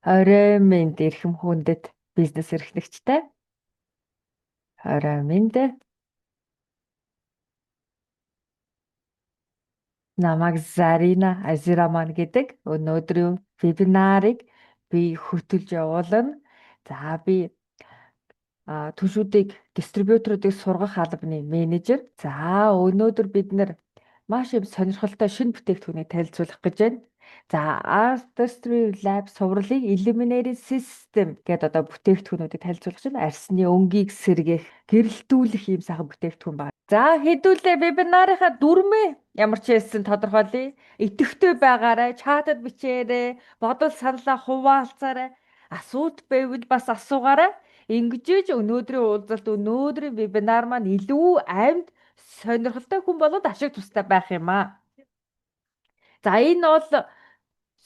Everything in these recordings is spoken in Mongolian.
Орой минь эрхэм хүндэт бизнес эрхлэгчтэй. Орой минь. Намайг Зарина Азираман гэдэг. Өнөөдрийн вебинарыг би хөтөлж явуулна. За би түншүүдийг дистрибьюторуудыг сургах албаны менежер. За өнөөдөр бид нар маш юм сонирхолтой шинэ бүтээгдэхүүнийг танилцуулах гэж байна. За Artistry Lab сурвалыг Illuminating System гэдэг одоо бүтээгдэхүүнүүдийг танилцуулах чинь арсны өнгийг сэргээх, гэрэлтүүлэх ийм сайхан бүтээгдэхүүн байна. За хэдүүлээ вебинарынхаа дүрмээ ямар ч хэлсэн тодорхойлъё. Идэвхтэй байгаарай, чатад бичээрэй, бодол саналаа хуваалцаарай. Асуулт байвал бас асуугаарай. Ингэж өнөөдрийн уулзалт, өнөөдрийн вебинар маань илүү амьд сонирхолтой хүн болоод ашиг тустай байх юм аа. За энэ бол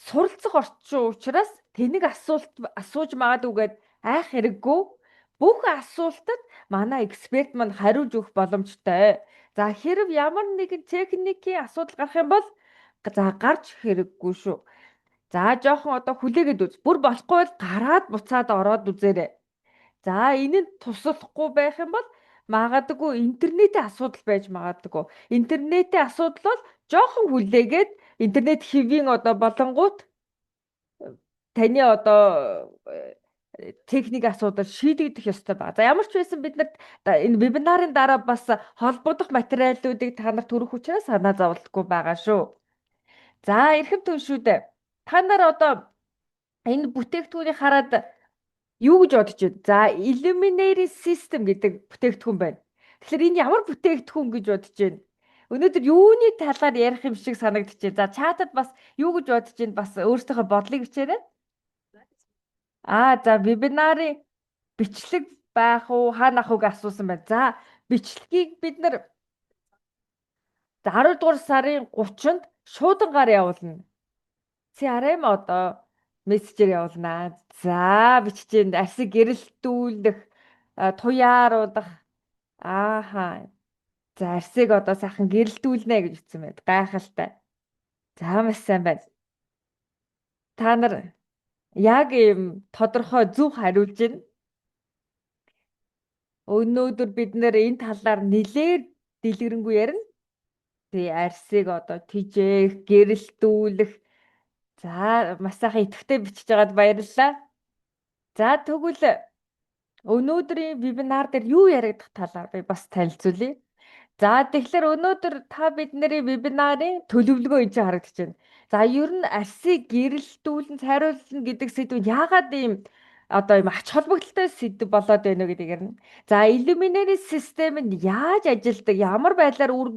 суралцах орчин учраас тэнэг асуулт асууж магадгүйгээд айх хэрэггүй. Бүх асуултад манай эксперт маань хариулж өгөх боломжтой. За хэрв ямар нэгэн техникийн асуудал гарах юм бол за гарч хэрэггүй шүү. За жоохон одоо хүлээгээд үз. Бүр болохгүй бол гараад буцаад ороод үзээрэй. За энэ нь туслахгүй байх юм бол магадгүй интернетийн асуудал байж магадгүй. Интернетийн асуудал бол жоохон хүлээгээд интернет хэвийн одоо болонгууд таны одоо техник асуудал шийдэгдэх ёстой байна. За ямар ч байсан бид нарт энэ вебинарын дараа бас холбогдох материалуудыг та нарт хүргэх учраас санаа зовлтгүй байгаа шүү. За эрхэм түншүүд та нар одоо энэ бүтээгдэхүүнийг хараад юу гэж бодож байна? За Illuminating System гэдэг бүтээгдэхүүн байна. Тэгэхээр энэ ямар бүтээгдэхүүн гэж бодож байна? Өнөөдөр юуны талаар ярих юм шиг санагдчихэв. За чатад бас юу гэж бодож байна? Бас өөрсдийнхөө бодлыг бичээрэй. Аа за вебинарын бичлэг байх уу, хаана ах уу гэж асуусан байна. За бичлэгийг бид нар 10 дугаар сарын 30-нд шуудангаар явуулна. CRM одоо мессежээр явуулнаа. За бичиж байна. Арсыг гэрэлтүүлэх, туяаруулах. Ааха. За арсыг одоо сайхан гэрэлтүүлнэ гэж бичсэн байна. Гайхалтай. За маш сайн байна. Та нар яг ийм тодорхой зөв хариулж байна. Өнөөдөр бид нэр энэ талаар нэлээд дэлгэрэнгүй ярина. Тэгээ арсыг одоо тижээх, гэрэлтүүлэх. За маш сайхан идэвхтэй бичиж байгаад баярлалаа. За тэгвэл өнөөдрийн вебинар дээр юу яригдах талаар би бас танилцуулъя. За тэгэхээр өнөөдөр та бидний вебинарын төлөвлөгөө энэ чинь харагдаж байна. За ер нь арсыг гэрэлтүүлэн цайруулна гэдэг сэдв яагаад ийм одоо ийм ач холбогдолтой сэдв болоод байна вэ гэдэг ярина. За Illuminating систем нь яаж ажилладаг, ямар байдлаар үр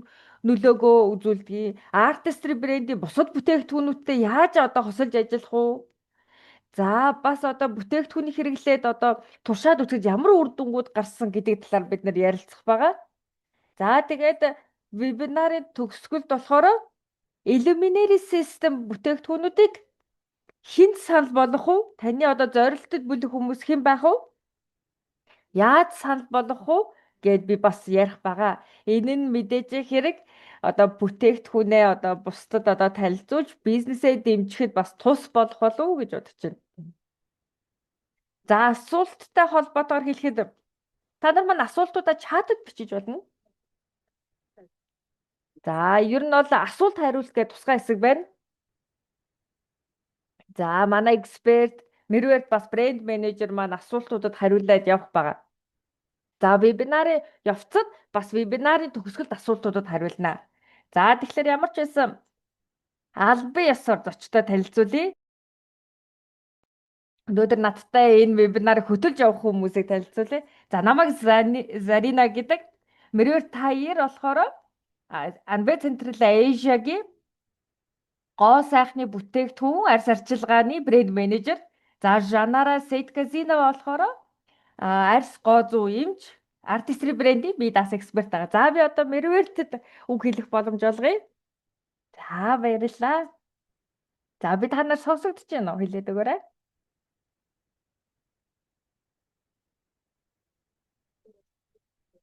нөлөөгөө үзүүлдэг, Artistry брендийн бусад бүтээгдэхүүнүүдтэй яаж одоо хосолж ажиллах уу? За бас одоо бүтээгдэхүүний хэрэглээд одоо туршаад үзэхэд ямар үр дүнгууд гарсан гэдэг талаар бид нар ярилцах байгаа. За тэгээд вебинарын төгсгөлд болохоор Illuminating System бүтээгдэхүүнүүдийг хэнд санал болгох уу? Таны одоо зорилтод бүлэх хүмүүс хэн байх вэ? Яаж санал болгох уу гэд би бас ярих байгаа. Энэ нь мэдээж хэрэг одоо бүтээгдэхүүнээ одоо бусдад одоо танилцуулж бизнесээ дэмжихэд бас тус болох болов уу гэж бодож байна. За асуулттай холбоотойгоор хэлэхэд та нар маань асуултуудаа чатад бичиж болно. За ер нь бол асуулт хариулт гэх тусгай хэсэг байна. За манай эксперт Мерверт бас брэнд менежер маань асуултуудад хариулаад явах байгаа. За вебинарын явцад бас вебинарын төгсгөлд асуултуудад хариулнаа. За тэгэхээр ямар ч байсан албан ёсоор зочтой танилцуулъя. Өнөөдөр надтай энэ вебинарыг хөтөлж явах хүмүүсийг танилцуулъя. За намайг Зарина гэдэг. Мерверт Таяр болохоор Анвэ Централ Азиагийн гоо сайхны бүтээгдэхүүн арьс арчилгааны брэнд менежер. За Жанара Сейтказинова болохоор арьс гоо зүү эмч, Artistry брендийн бие даасан эксперт байгаа. За би одоо Мервертэд үг хэлэх боломж олгоё. За баярлалаа. За би та нар сонсогдож байна уу? Хэлээд өгөөрэй.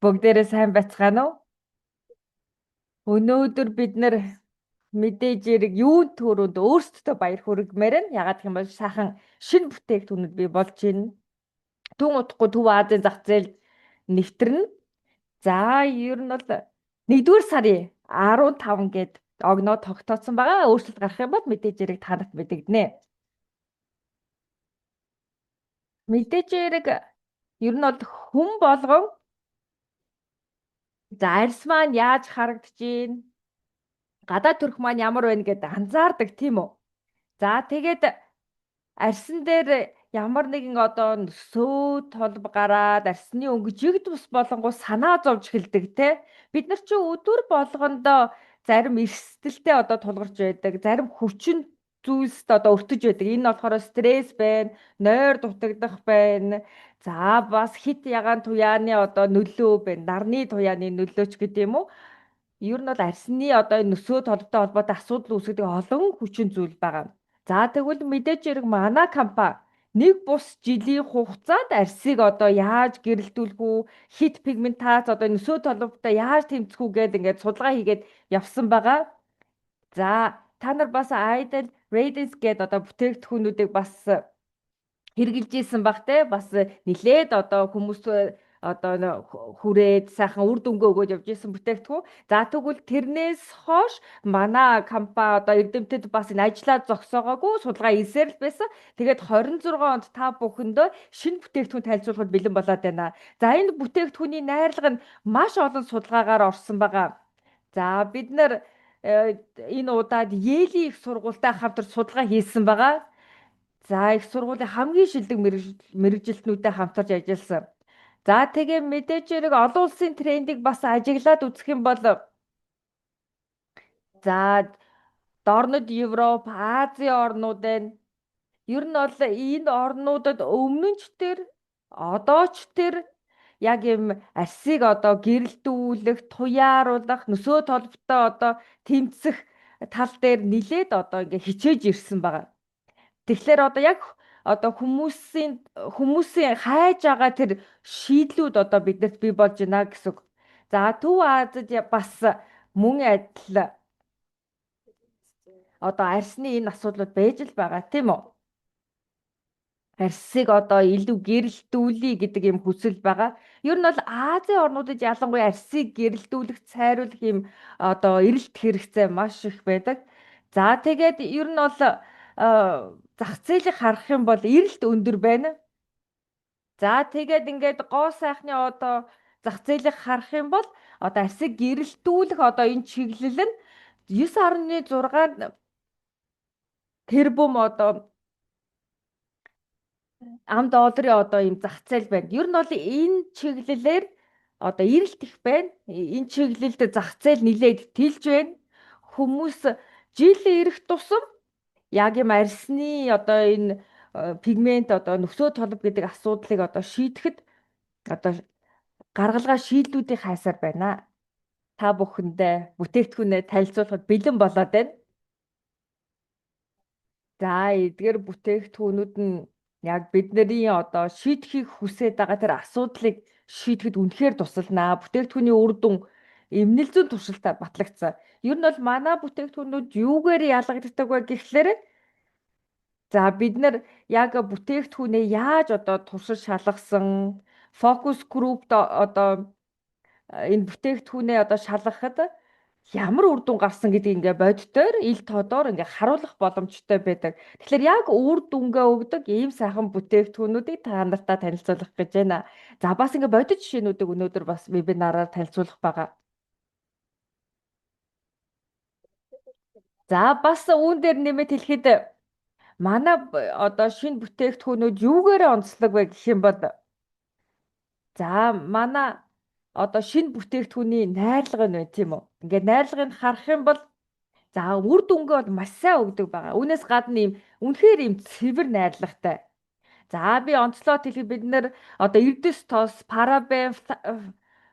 Бүгдээрээ сайн байцгаана уу? Өнөөдөр бид нэр Мэдээж хэрэг юун төрөнд өөрсдөө баяр хүргэмээр нь. Ягаад гэх юм бол сайхан шинэ бүтээгдэхүүнүүд бий болж байна. Түн удахгүй Төв Азийн зах зээлд нэвтэрнэ. За, ер нь бол 1-р сарын 15 гээд огноо тогтооцсон байгаа. Өөрчлөлт гарах юм бол мэдээж хэрэг та нарт мэдэгдэнэ. Мэдээж хэрэг ер нь бол хүн болгон, за, арьс маань яаж харагдаж байна? Гадаад төрх маань ямар байна гэдээ анзаардаг, тийм үү? За, тэгээд арьсан дээр ямар нэгэн одоо нөсөө толб гараад арьсны өнгө жигд бус болонгоо санаа зовж эхэлдэг, те. Бид нар чи өдөр болгондоо зарим эрсдэлтэй одоо тулгарч байдаг, зарим хүчин зүйлсд одоо өртөж байдаг. Энэ нь болохоор стресс байна, нойр дутагдах байна. За, бас хэт ягаан туяаны одоо нөлөө байна, нарны туяаны нөлөөч гэдэг юм уу? Ер нь бол арьсны одоо энэ нөсөө толбтой холбоотой асуудал үүсгэдэг олон хүчин зүйл байгаа. За, тэгвэл мэдээж хэрэг манай компани нэг бус жилийн хугацаанд арьсыг одоо яаж гэрэлтүүлэх үү, хэт пигментац, одоо нөсөө толбтой яаж тэмцэх үү гэдээ ингээд судалгаа хийгээд явсан байгаа. За, та нар бас Ideal Radiance гэдэг одоо бүтээгдэхүүнүүдийг бас хэрэглэж исэн баг, те. Бас нилээд одоо хүмүүс одоо хүрээд сайхан үр дүнгээ өгөөд явж исэн бүтээгдэхүүн. За, тэгвэл тэрнээс хойш манай компани одоо эрдэмтэд бас энэ ажлаа зогсоогоогүй, судалгаа хийсээр л байсан. Тэгээд 26 онд та бүхэндээ шинэ бүтээгдэхүүн танилцуулахад бэлэн болоод байна. За, энэ бүтээгдэхүүний найрлага нь маш олон судалгаагаар орсон байгаа. За, бид нар энэ удаад Yale-ийн их сургуультай хамтарч судалгаа хийсэн байгаа. За, их сургуулийн хамгийн шилдэг мэргэжилтнүүдтэй хамтарч ажилласан. За, тэгээ мэдээж хэрэг олон улсын трендийг бас ажиглаад үзэх юм бол, за, дорнод Европ, Азийн орнууд байна. Ер нь бол энэ орнуудад өмнө нь ч тэр, одоо ч тэр яг юм арьсыг одоо гэрэлтүүлэх, туяаруулах, нөсөө толботой одоо тэмцэх тал дээр нилээд одоо ингээ хичээж ирсэн байгаа. Тэгэхээр одоо яг одоо хүмүүсийн хайж байгаа тэр шийдлүүд одоо биднэрт бий болж байна гэсэн үг. За, Төв Азид бас мөн адил одоо арьсны энэ асуудлууд байж л байгаа, тийм үү? Арьсыг одоо илүү гэрэлтүүлье гэдэг юм хүсэл байгаа. Ер нь бол Азийн орнуудад ялангуяа арьсыг гэрэлтүүлэх, цайруулах юм одоо эрэлт хэрэгцээ маш их байдаг. За, тэгээд ер нь бол зах зээлийг харах юм бол эрэлт өндөр байна. За, тэгээд ингээд гоо сайхны одоо зах зээлийг харах юм бол одоо арьсыг гэрэлтүүлэх одоо энэ чиглэл нь 9.6 тэрбум одоо ам долларын одоо ийм зах зээл байна. Ер нь бол энэ чиглэлээр одоо эрэлт их байна. Энэ чиглэлд зах зээл нилээд тэлж байна. Хүмүүс жил ирэх тусам яг юм арьсны одоо энэ пигмент, одоо нөсөө толб гэдэг асуудлыг одоо шийдэхэд одоо гаргалгаа шийдлүүдийг хайсаар байна. Та бүхэндээ бүтээгдэхүүнээ танилцуулахад бэлэн болоод байна. За, эдгээр бүтээгдэхүүнүүд нь яг бидний одоо шийдэхийг хүсээд байгаа тэр асуудлыг шийдэхэд үнэхээр тусалнаа. Бүтээгдэхүүний үр дүн эмнэл зүйн туршилтаар батлагдсан. Ер нь бол манай бүтээгдэхүүнүүд юугаар ялгагддаг вэ гэхлээр, за, бид нар яг бүтээгдэхүүнээ яаж одоо туршиж шалгасан, focus group одоо энэ бүтээгдэхүүнээ одоо шалгахад ямар үр дүн гарсан гэдгийг ингээ бодитоор ил тодоор ингээ харуулах боломжтой байдаг. Тэгэхээр яг үр дүнгээ өгдөг ийм сайхан бүтээгдэхүүнүүдийг та нартаа танилцуулах гэж байна. За, бас ингээ бодит жишээнүүдийг өнөөдөр бас вебинараар танилцуулах байгаа. За, бас үүн дээр нэмээд хэлэхэд манай одоо шинэ бүтээгдэхүүнүүд юугаараа онцлог вэ гэх юм бол, за, манай одоо шинэ бүтээгдэхүүний найрлага нь байна, тийм үү? Ингээд найрлагыг харах юм бол, за, үр дүнгээ бол маш сайн өгдөг байгаа. Үүнээс гадна ийм үнэхээр ийм цэвэр найрлагатай. За, би онцлоод хэлэхэд бид нэр одоо эрдэс тос, парабен,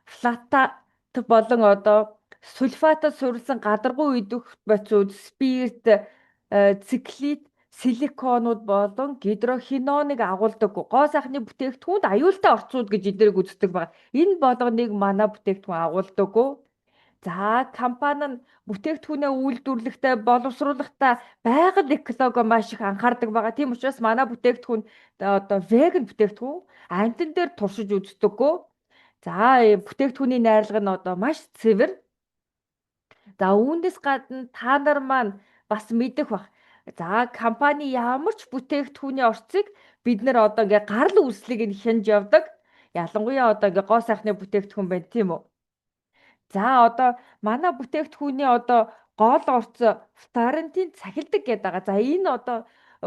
флатат болон одоо сульфатад суурилсан гадаргуу идэх бодисууд, спирт, циклит, силиконууд болон гидрохиноныг агуулдаг. Гоо сайхны бүтээгдэхүүнд аюултай орцууд гэж эднэрийг үздэг байгаа. Энэ болгоныг манай бүтээгдэхүүн агуулдаггүй. За, компани нь бүтээгдэхүүнээ үйлдвэрлэхдээ, боловсруулахдаа байгаль экологи маш их анхаардаг байгаа. Тийм учраас манай бүтээгдэхүүн одоо веган бүтээгдэхүүн, амьтан дээр туршиж үздэггүй. За, бүтээгдэхүүний найрлага нь одоо маш цэвэр. За, үүнээс гадна та нар маань бас мэдэх бах. За, компани ямар ч бүтээгдэхүүний орцыг бид нар одоо ингээ гарал үүслийг нь хянж явдаг. Ялангуяа одоо ингээ гоо сайхны бүтээгдэхүүн байна, тийм үү? За, одоо манай бүтээгдэхүүний одоо гол орц фторентийн цахилдаг гэдэг байгаа. За, энэ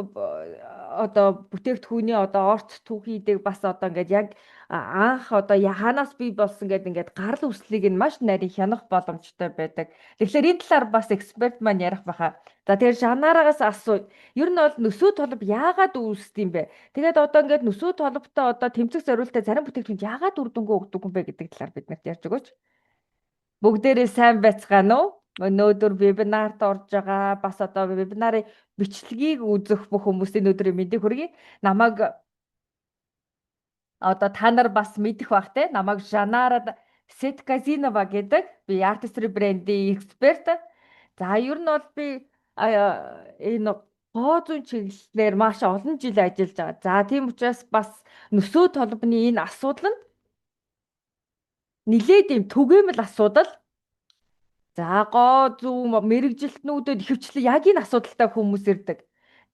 одоо бүтээгдэхүүний одоо орц түүхийдэг бас одоо ингээд яг анх одоо хаанаас бий болсон гэдэг ингээд гарал үүслийг нь маш нарийн хянах боломжтой байдаг. Тэгэхээр энэ талаар бас эксперт маань ярих байхаа. За, тэгэхээр Жанарагаас асуу. Ер нь бол нөсөө толб яагаад үүсдэг юм бэ? Тэгээд одоо ингээд нөсөө толбтой одоо тэмцэх зориултаа зарим бүтээгдэхүүнд яагаад үр дүнгүй өгдөг юм бэ гэдэг талаар бид нарт ярьж өгөөч. Бүгдээрээ сайн байцгаана уу? Өнөөдөр вебинарт орж байгаа, бас одоо вебинарын бичлэгийг үзэх бүх хүмүүсийн өнөөдрийн мэндийг хүргэе. Намайг одоо та нар бас мэдэх бах те. Намайг Жанара Сетказинова гэдэг. Би Artistry брендийн эксперт. За, ер нь бол би энэ гоо зүйн чиглэлээр маш олон жил ажиллаж байгаа. За, тийм учраас бас нөсөө толбны энэ асуудал нь нилээд юм түгээмэл асуудал. За, гоо зүүн мэргэжилтнүүдэд ихэвчлэн яг энэ асуудалтай хүмүүс ирдэг.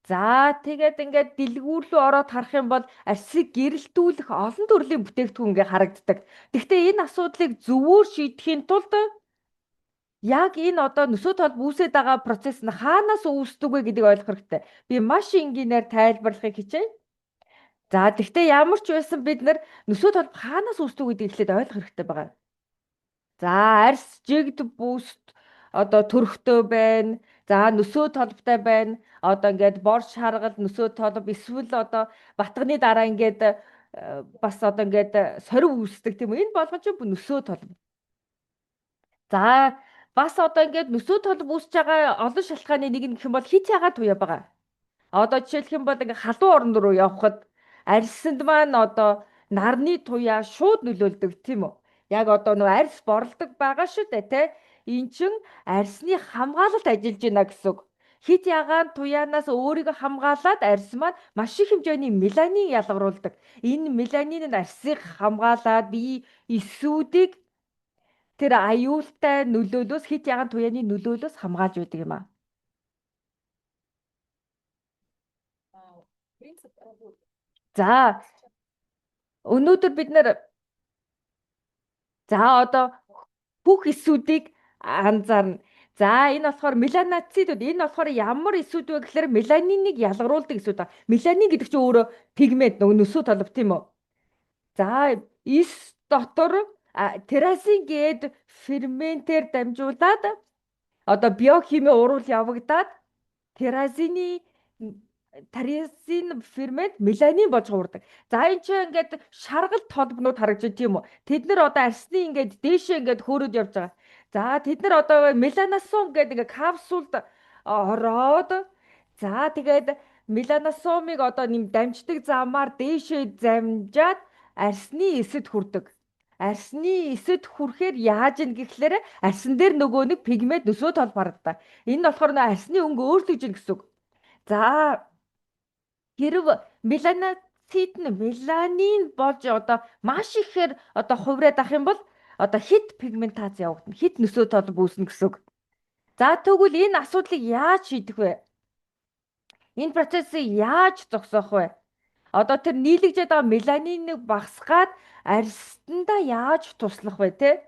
За, тэгээд ингээд дэлгүүр рүү ороод харах юм бол арьсыг гэрэлтүүлэх олон төрлийн бүтээгдэхүүн ингээ харагддаг. Гэхдээ энэ асуудлыг зөвөр шийдэхийн тулд яг энэ одоо нөсөө толб үүсээд байгаа процесс нь хаанаас үүсдэг вэ гэдгийг ойлгох хэрэгтэй. Би маш энгийнээр тайлбарлахыг хичээе. За, тэгвэл ямар ч байсан бид нар нөсөө толб хаанаас үүсдэг гэдгийг эхлээд ойлгох хэрэгтэй байгаа. За, арьс жигд бүст одоо төрхтөө байна. За, нөсөө толбтой байна. Одоо ингээд бор шаргал, нөсөө толб эсвэл одоо батганы дараа ингээд бас одоо ингээд сорив үүсдэг, тийм үү? Энэ болгон чинь нөсөө толб. За, бас одоо ингээд нөсөө толб үүсэж байгаа олон шалтгааны нэг нь гэх юм бол хит ягаад туяа байгаа. Одоо жишээлх юм бол ингээд халуун орн руу явхад арьсанд маань одоо нарны туяа шууд нөлөөлдөг, тийм үү? Яг одоо нөгөө арьс боролдог байгаа шүү дээ, тэ? Эн чин арьсны хамгаалалт ажиллаж байна гэсэн үг. Хит ягаан туяанаас өөрийгөө хамгаалаад арьс маань маш их хэмжээний меланин ялгаруулдаг. Энэ меланин нь арьсыг хамгаалаад бие эсүүдийг тэр аюултай нөлөөлөөс, хит ягаан туяаны нөлөөлөөс хамгаалж байдаг юм аа. За, өнөөдөр бид нэр за одоо бүх эсүүдийг анзаарна. За, энэ болохоор меланоцитууд, энэ болохоор ямар эсүүд вэ гэхээр меланиныг ялгаруулдаг эсүүд ба. Меланин гэдэг чинь өөрөө пигмент, нөгөө нөсөө толб, тийм үү? За, эс дотор терасин гээд ферментээр дамжуулаад одоо биохими уруул явагдаад теразины таризин фермент меланин болж хуурдаг. За, энэ чинь ингээд шаргал толбнууд харагдаж байна, тийм үү? Тэд нар одоо арсны ингээд дээшээ ингээд хөөрөөд явж байгаа. За, тэд нар одоо меланосом гэдэг ингээд капсулд ороод, за тэгээд меланосомыг одоо нэм дамждаг замаар дээшээ замжаад арсны эсэд хүрдэг. Арсны эсэд хүрэхээр яаж ийн гэхлээр арсан дээр нөгөө нэг пигмент нөсөө толб харагдаа. Энэ нь болохоор нөө арсны өнгө өөрчлөж гин гэсэн үг. За, хэрв меланоцит нь меланин болж одоо маш ихээр одоо хувраад ах юм бол одоо хит пигментац явагдана. Хит нөсөө толб үүснэ гэсэн үг. За, тэгвэл энэ асуудлыг яаж шийдэх вэ? Энэ процессыг яаж зогсоох вэ? Одоо тэр нийлэгжээд байгаа меланиныг багасгаад арьсандаа яаж туслах вэ, те?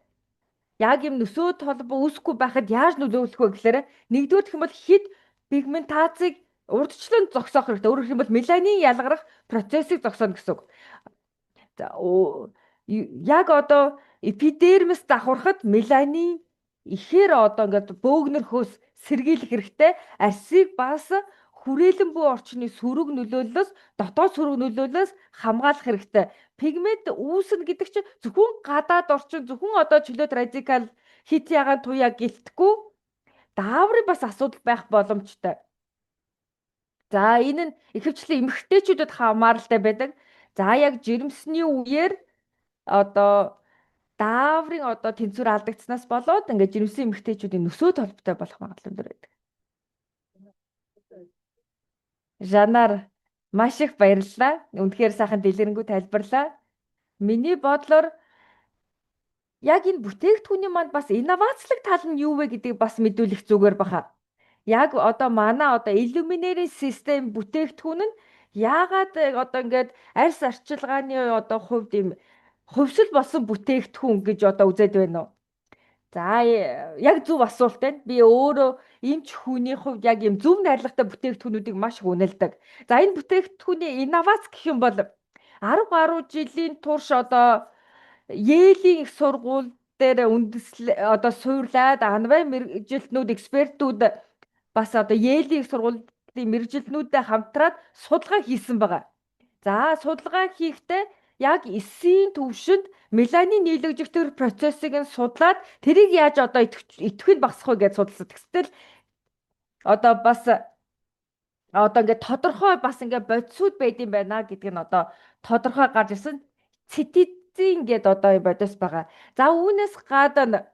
Яг юм нөсөө толб үүсэхгүй байхад яаж нөлөөлөх вэ гэхээр нэгдүгээр гэх юм бол хит пигментацийг урдчлан зогсоох хэрэгтэй. Өөрөөр хэлбэл меланин ялгарах процессыг зогсооно гэсэн үг. За, яг одоо эпидермис давхархад меланин ихээр одоо ингээд бөөгнөрхөөс сэргийлэх хэрэгтэй. Арсыг бас хүрээлэн буй орчны сөрөг нөлөөллөөс, дотоод сөрөг нөлөөллөөс хамгаалах хэрэгтэй. Пигмент үүснэ гэдэг чинь зөвхөн гадаад орчин, зөвхөн одоо чөлөөт радикал, хит ягаан туяа гэлтэхгүй дааврын бас асуудал байх боломжтой. За, энэ нь ихэвчлэн эмэгтэйчүүдэд хамааралтай байдаг. За, яг жирэмсний үеэр одоо дааврын одоо тэнцвэр алдагдсанаас болоод ингээд жирэмсэн эмэгтэйчүүдийн нөсөө толботой болох магадлал өндөр байдаг. Жанар маш их баярлалаа. Үнэхээр сайхан дэлгэрэнгүй тайлбарлаа. Миний бодлоор яг энэ бүтээгдэхүүний манд бас инновацлог тал нь юу вэ гэдгийг бас мэдүүлэх зүгээр баха. Яг одоо манай одоо Illuminating систем бүтээгдэхүүн нь яагаад одоо ингээд арьс арчилгааны одоо хувьд ийм хувьсэл болсон бүтээгдэхүүн гэж одоо үзээд байна уу? За, яг зөв асуулт байна. Би өөрөө эмч хүний хувьд яг ийм зөв найрлагатай бүтээгдэхүүнүүдийг маш их үнэлдэг. За, энэ бүтээгдэхүүний инновац гэх юм бол 10 гаруй жилийн турш одоо Йелийн их сургууль дээр үндэслэл одоо суурлаад анвай мэргэжилтнүүд, экспертүүд бас одоо Йелийн их сургуулийн мэргэжилтнүүдтэй хамтраад судалгаа хийсэн байгаа. За, судалгаа хийхдээ яг эсийн төвшөнд меланин нийлэгжих тэр процессыг нь судлаад тэрийг яаж одоо идэвхийг багасгах вэ гэж судалсан. Тэгтэл одоо бас одоо ингээд тодорхой бас ингээд бодисууд байд юм байна гэдг нь одоо тодорхой гарч ирсэн. Цитизин гэдэг одоо юм бодис байгаа. За, үүнээс гадна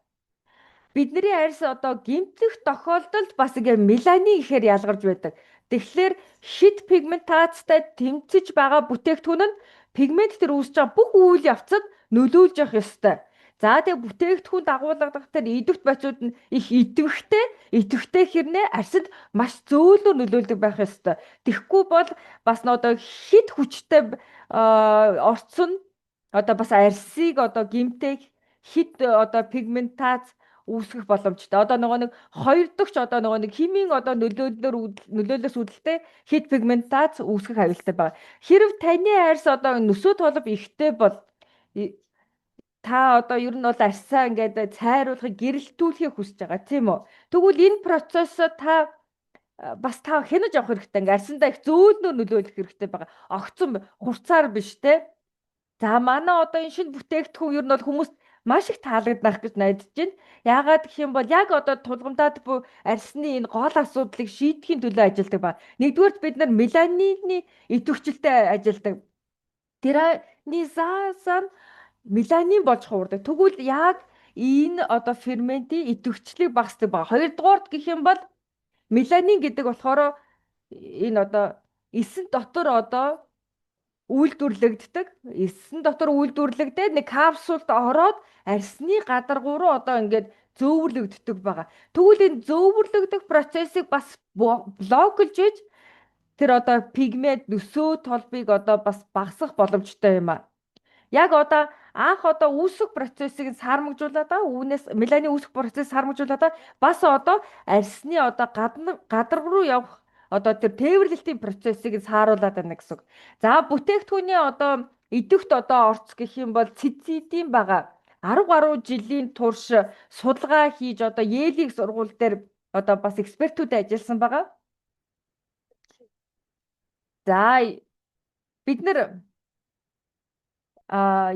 бидний арьс одоо гэмтэх тохиолдолд бас ингээд меланин ихээр ялгарч байдаг. Тэгэхээр хит пигментацтай тэмцэж байгаа бүтээгдэхүүн нь пигмент төр үүсэж байгаа бүх үйл явцад нөлөөлж явах ёстой. За, тэгээ бүтээгдэхүүн дагуулгадах тэр идэвхт бодисууд нь их идэвхтэй, идэвхтэй хэрнээ арьсанд маш зөөлөөр нөлөөлдөг байх ёстой. Тэгэхгүй бол бас н одоо хит хүчтэй орцсон одоо бас арьсыг одоо гэмтэх хит одоо пигментац үүсгэх боломжтой. Одоо нөгөө нэг хоёр дахь одоо нөгөө нэг химийн одоо нөлөөллөөр нөлөөллөөс үүдэлтэй хит пигментац үүсгэх аюултай байгаа. Хэрв таны арьс одоо нөсөө толб ихтэй бол та одоо ер нь бол арьсаа ингээд цайруулахыг, гэрэлтүүлэхийг хүсэж байгаа, тийм үү? Тэгвэл энэ процессоо та бас та хянаж авах хэрэгтэй. Ингээд арьсандаа их зөөлнөр нөлөөлөх хэрэгтэй байгаа. Огцон хурцаар биш, те. За, манай одоо энэ шинэ бүтээгдэхүүн ер нь бол хүмүүст маш их таалагдах гэж найдаж байна. Яагаад гэх юм бол яг одоо тулгамдаад буй арьсны энэ гол асуудлыг шийдэхийн төлөө ажилладаг ба. Нэгдүгээрт бид нар меланины идэвхжилтэй ажилладаг. Тиранизасан меланин болж хуурдаг. Тэгвэл яг энэ одоо ферментийн идэвхжлийг багасдаг ба. Хоёрдугаарт гэх юм бол меланин гэдэг болохоор энэ одоо эсэн дотор одоо үйлдвэрлэгддэг. Эсэн дотор үйлдвэрлэгдээд нэг капсулд ороод арьсны гадаргуу руу одоо ингээд зөөвөрлөгддөг байгаа. Тэгвэл энэ зөөвөрлөгдөх процессыг бас блоклж иж тэр одоо пигмент нөсөө толбыг одоо бас багасгах боломжтой юм а. Яг одоо анх одоо үүсэх процессыг сармагжуулаад байгаа. Үүнээс меланин үүсэх процесс сармагжуулаад байгаа. Бас одоо арьсны одоо гадна гадаргуу руу явах одоо тэр тээвэрлэлтийн процессыг сааруулад байна гэсэн үг. За, бүтээгдэхүүний одоо идэвхт одоо орц гэх юм бол цэцидийн байгаа. 10 гаруй жилийн турш судалгаа хийж одоо Йелийн сургууль дээр одоо бас экспертүүд ажилласан байгаа. За, бид нар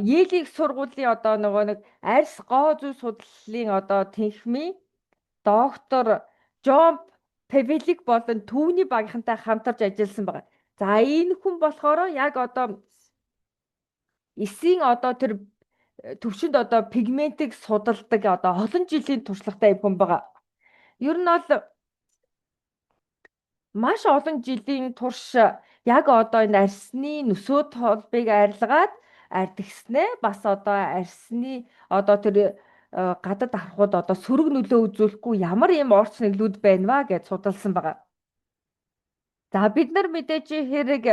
Йелийн сургуулийн одоо нөгөө нэг арьс гоо зүй судлалын одоо тэнхмийн доктор Джон Павелик болон түүний багийнхантай хамтарч ажилласан байгаа. За, энэ хүн болохоор яг одоо эсийн одоо тэр төвшөнд одоо пигментийг судалдаг одоо олон жилийн туршлагатай хүн байгаа. Ер нь бол маш олон жилийн турш яг одоо энэ арьсны нөсөө толбыг арилгаад ардгснээ бас одоо арьсны одоо тэр гадаад харахад одоо сөрөг нөлөө үзүүлэхгүй ямар юм орц нэглүүд байна ва гэж судалсан байгаа. За, бид нар мэдээж хэрэг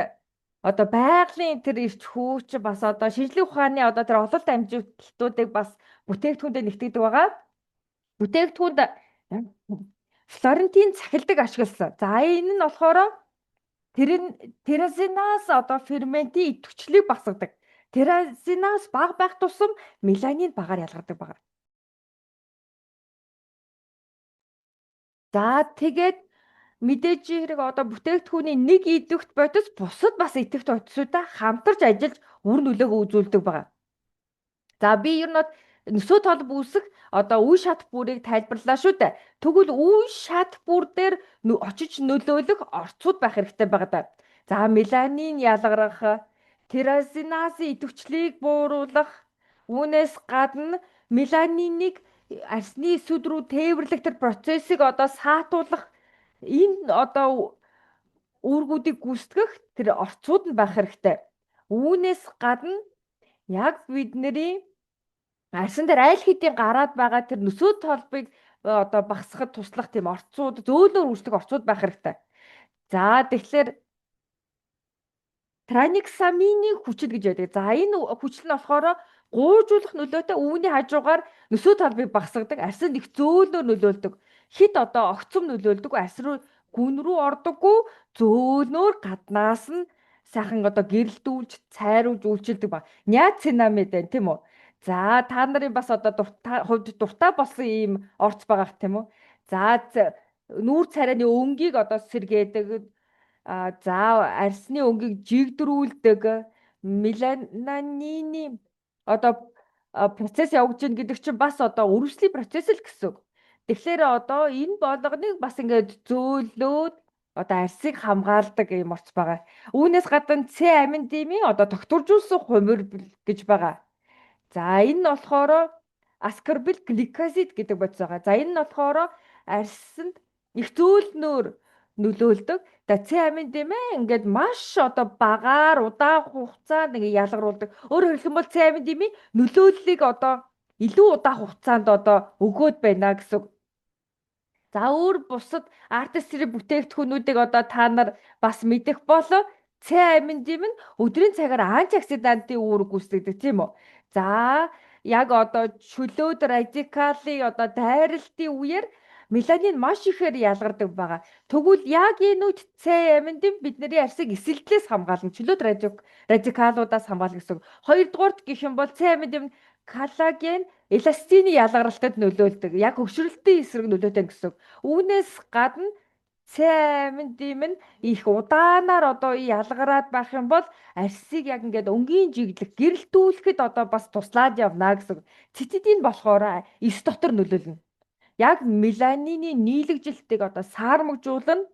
одоо байгалийн тэр эрч хүч бас одоо шинжлэх ухааны одоо тэр ололт амжилтуудыг бас бүтээгдэхүүндээ нэгтгэдэг байгаа. Бүтээгдэхүүнд Флорентин цахилдаг ашигласан. За, энэ нь болохоор тэр нь тирозиназ одоо ферментийн идэвхжлийг багасгадаг. Тирозиназ бага байх тусам меланин багаар ялгардаг байгаа. За, тэгээд мэдээж хэрэг одоо бүтээгдэхүүний нэг идэвхт бодис бусад бас идэвхт бодисуудаа хамтарч ажиллаж үр нөлөөгөө үзүүлдэг байгаа. За, би ер нь нөсөө толб үүсэх одоо үе шат бүрийг тайлбарлаа шүү дээ. Тэгвэл үе шат бүр дээр очиж нөлөөлөх орцууд байх хэрэгтэй байгаа даа. За, меланин ялгарах, тирозиназын идэвхжлийг бууруулах, Үүнээс гадна меланиныг арсны эсүүд рүү тээвэрлэх тэр процессыг одоо саатуулах энэ одоо үүргүүдийг гүйцэтгэх тэр орцууд нь байх хэрэгтэй. Үүнээс гадна яг бидний арьсан дээр аль хэдийн гараад байгаа тэр нөсөө толбыг одоо багасгахад туслах тийм орцууд, зөөлнөр үйлчлэх орцууд байх хэрэгтэй. За, тэгэхээр транексамины хүчил гэж байдаг. За, энэ хүчил нь болохоор гуужуулах нөлөөтэй, үүний хажуугаар нөсөө толбыг багасгадаг, арьсанд их зөөлнөр нөлөөлдөг. Хит одоо огцом нөлөөлдөг, арьс руу гүн рүү ордоггүй, зөөлнөр гаднаас нь сайхан одоо гэрэлтүүлж, цайруулж үйлчилдэг ба. Ниацинамид байна, тийм үү? За, та нарын бас одоо дуртай хувьд дуртай болсон ийм орц байгаах, тийм үү? За, нүүр царайны өнгийг одоо сэргээдэг. За, арсны өнгийг жигдрүүлдэг, меланины одоо процесс явагдаж байна гэдэг чинь бас одоо өрөвслийн процесс л гэсэн үг. Тэгэхээр одоо энэ болгоныг бас ингээд зөөлөөд одоо арсыг хамгаалдаг юм орц байгаа. Үүнээс гадна С амин димийн одоо тогтворжуулсан хумир гэж байгаа. За, энэ нь болохоор аскорбил гликозид гэдэг бодис байгаа. За, энэ нь болохоор арсанд их зөөлнөр нөлөөлдөг. За, С амин димээ ингээд маш одоо багаар удаан хугацаанд ингээд ялгаруулдаг. Өөрөөр хэлэх юм бол С амин димийн нөлөөллийг одоо илүү удаан хугацаанд одоо өгөөд байна гэсэн үг. За, өөр бусад артистри бүтээгдэхүүнүүдийг одоо та нар бас мэдэх болоо. С амин дим нь өдрийн цагаар антиоксидантын үүрэг гүйцэтгэдэг, тийм үү? За, яг одоо чөлөөд радикалын одоо дайралтын үеэр меланин маш ихээр ялгардаг байгаа. Тэгвэл яг энэ үед С амин дим бидний арсыг эсэлдлээс хамгаална. Чөлөөт радикалуудаас хамгаална гэсэн үг. Хоёрдугаарт гэх юм бол С амин дим коллаген, эластины ялгаралтад нөлөөлдөг. Яг хөгшрөлтийн эсрэг нөлөөтэй гэсэн үг. Үүнээс гадна С амин дим нь их удаанаар одоо ялгараад байх юм бол арсыг яг ингээд өнгийн жиглэх, гэрэлтүүлэхэд одоо бас туслаад явна гэсэн үг. Цитидин болохоор эс дотор нөлөөлнө. Яг меланины нийлэгжилтийг одоо саармагжуулна.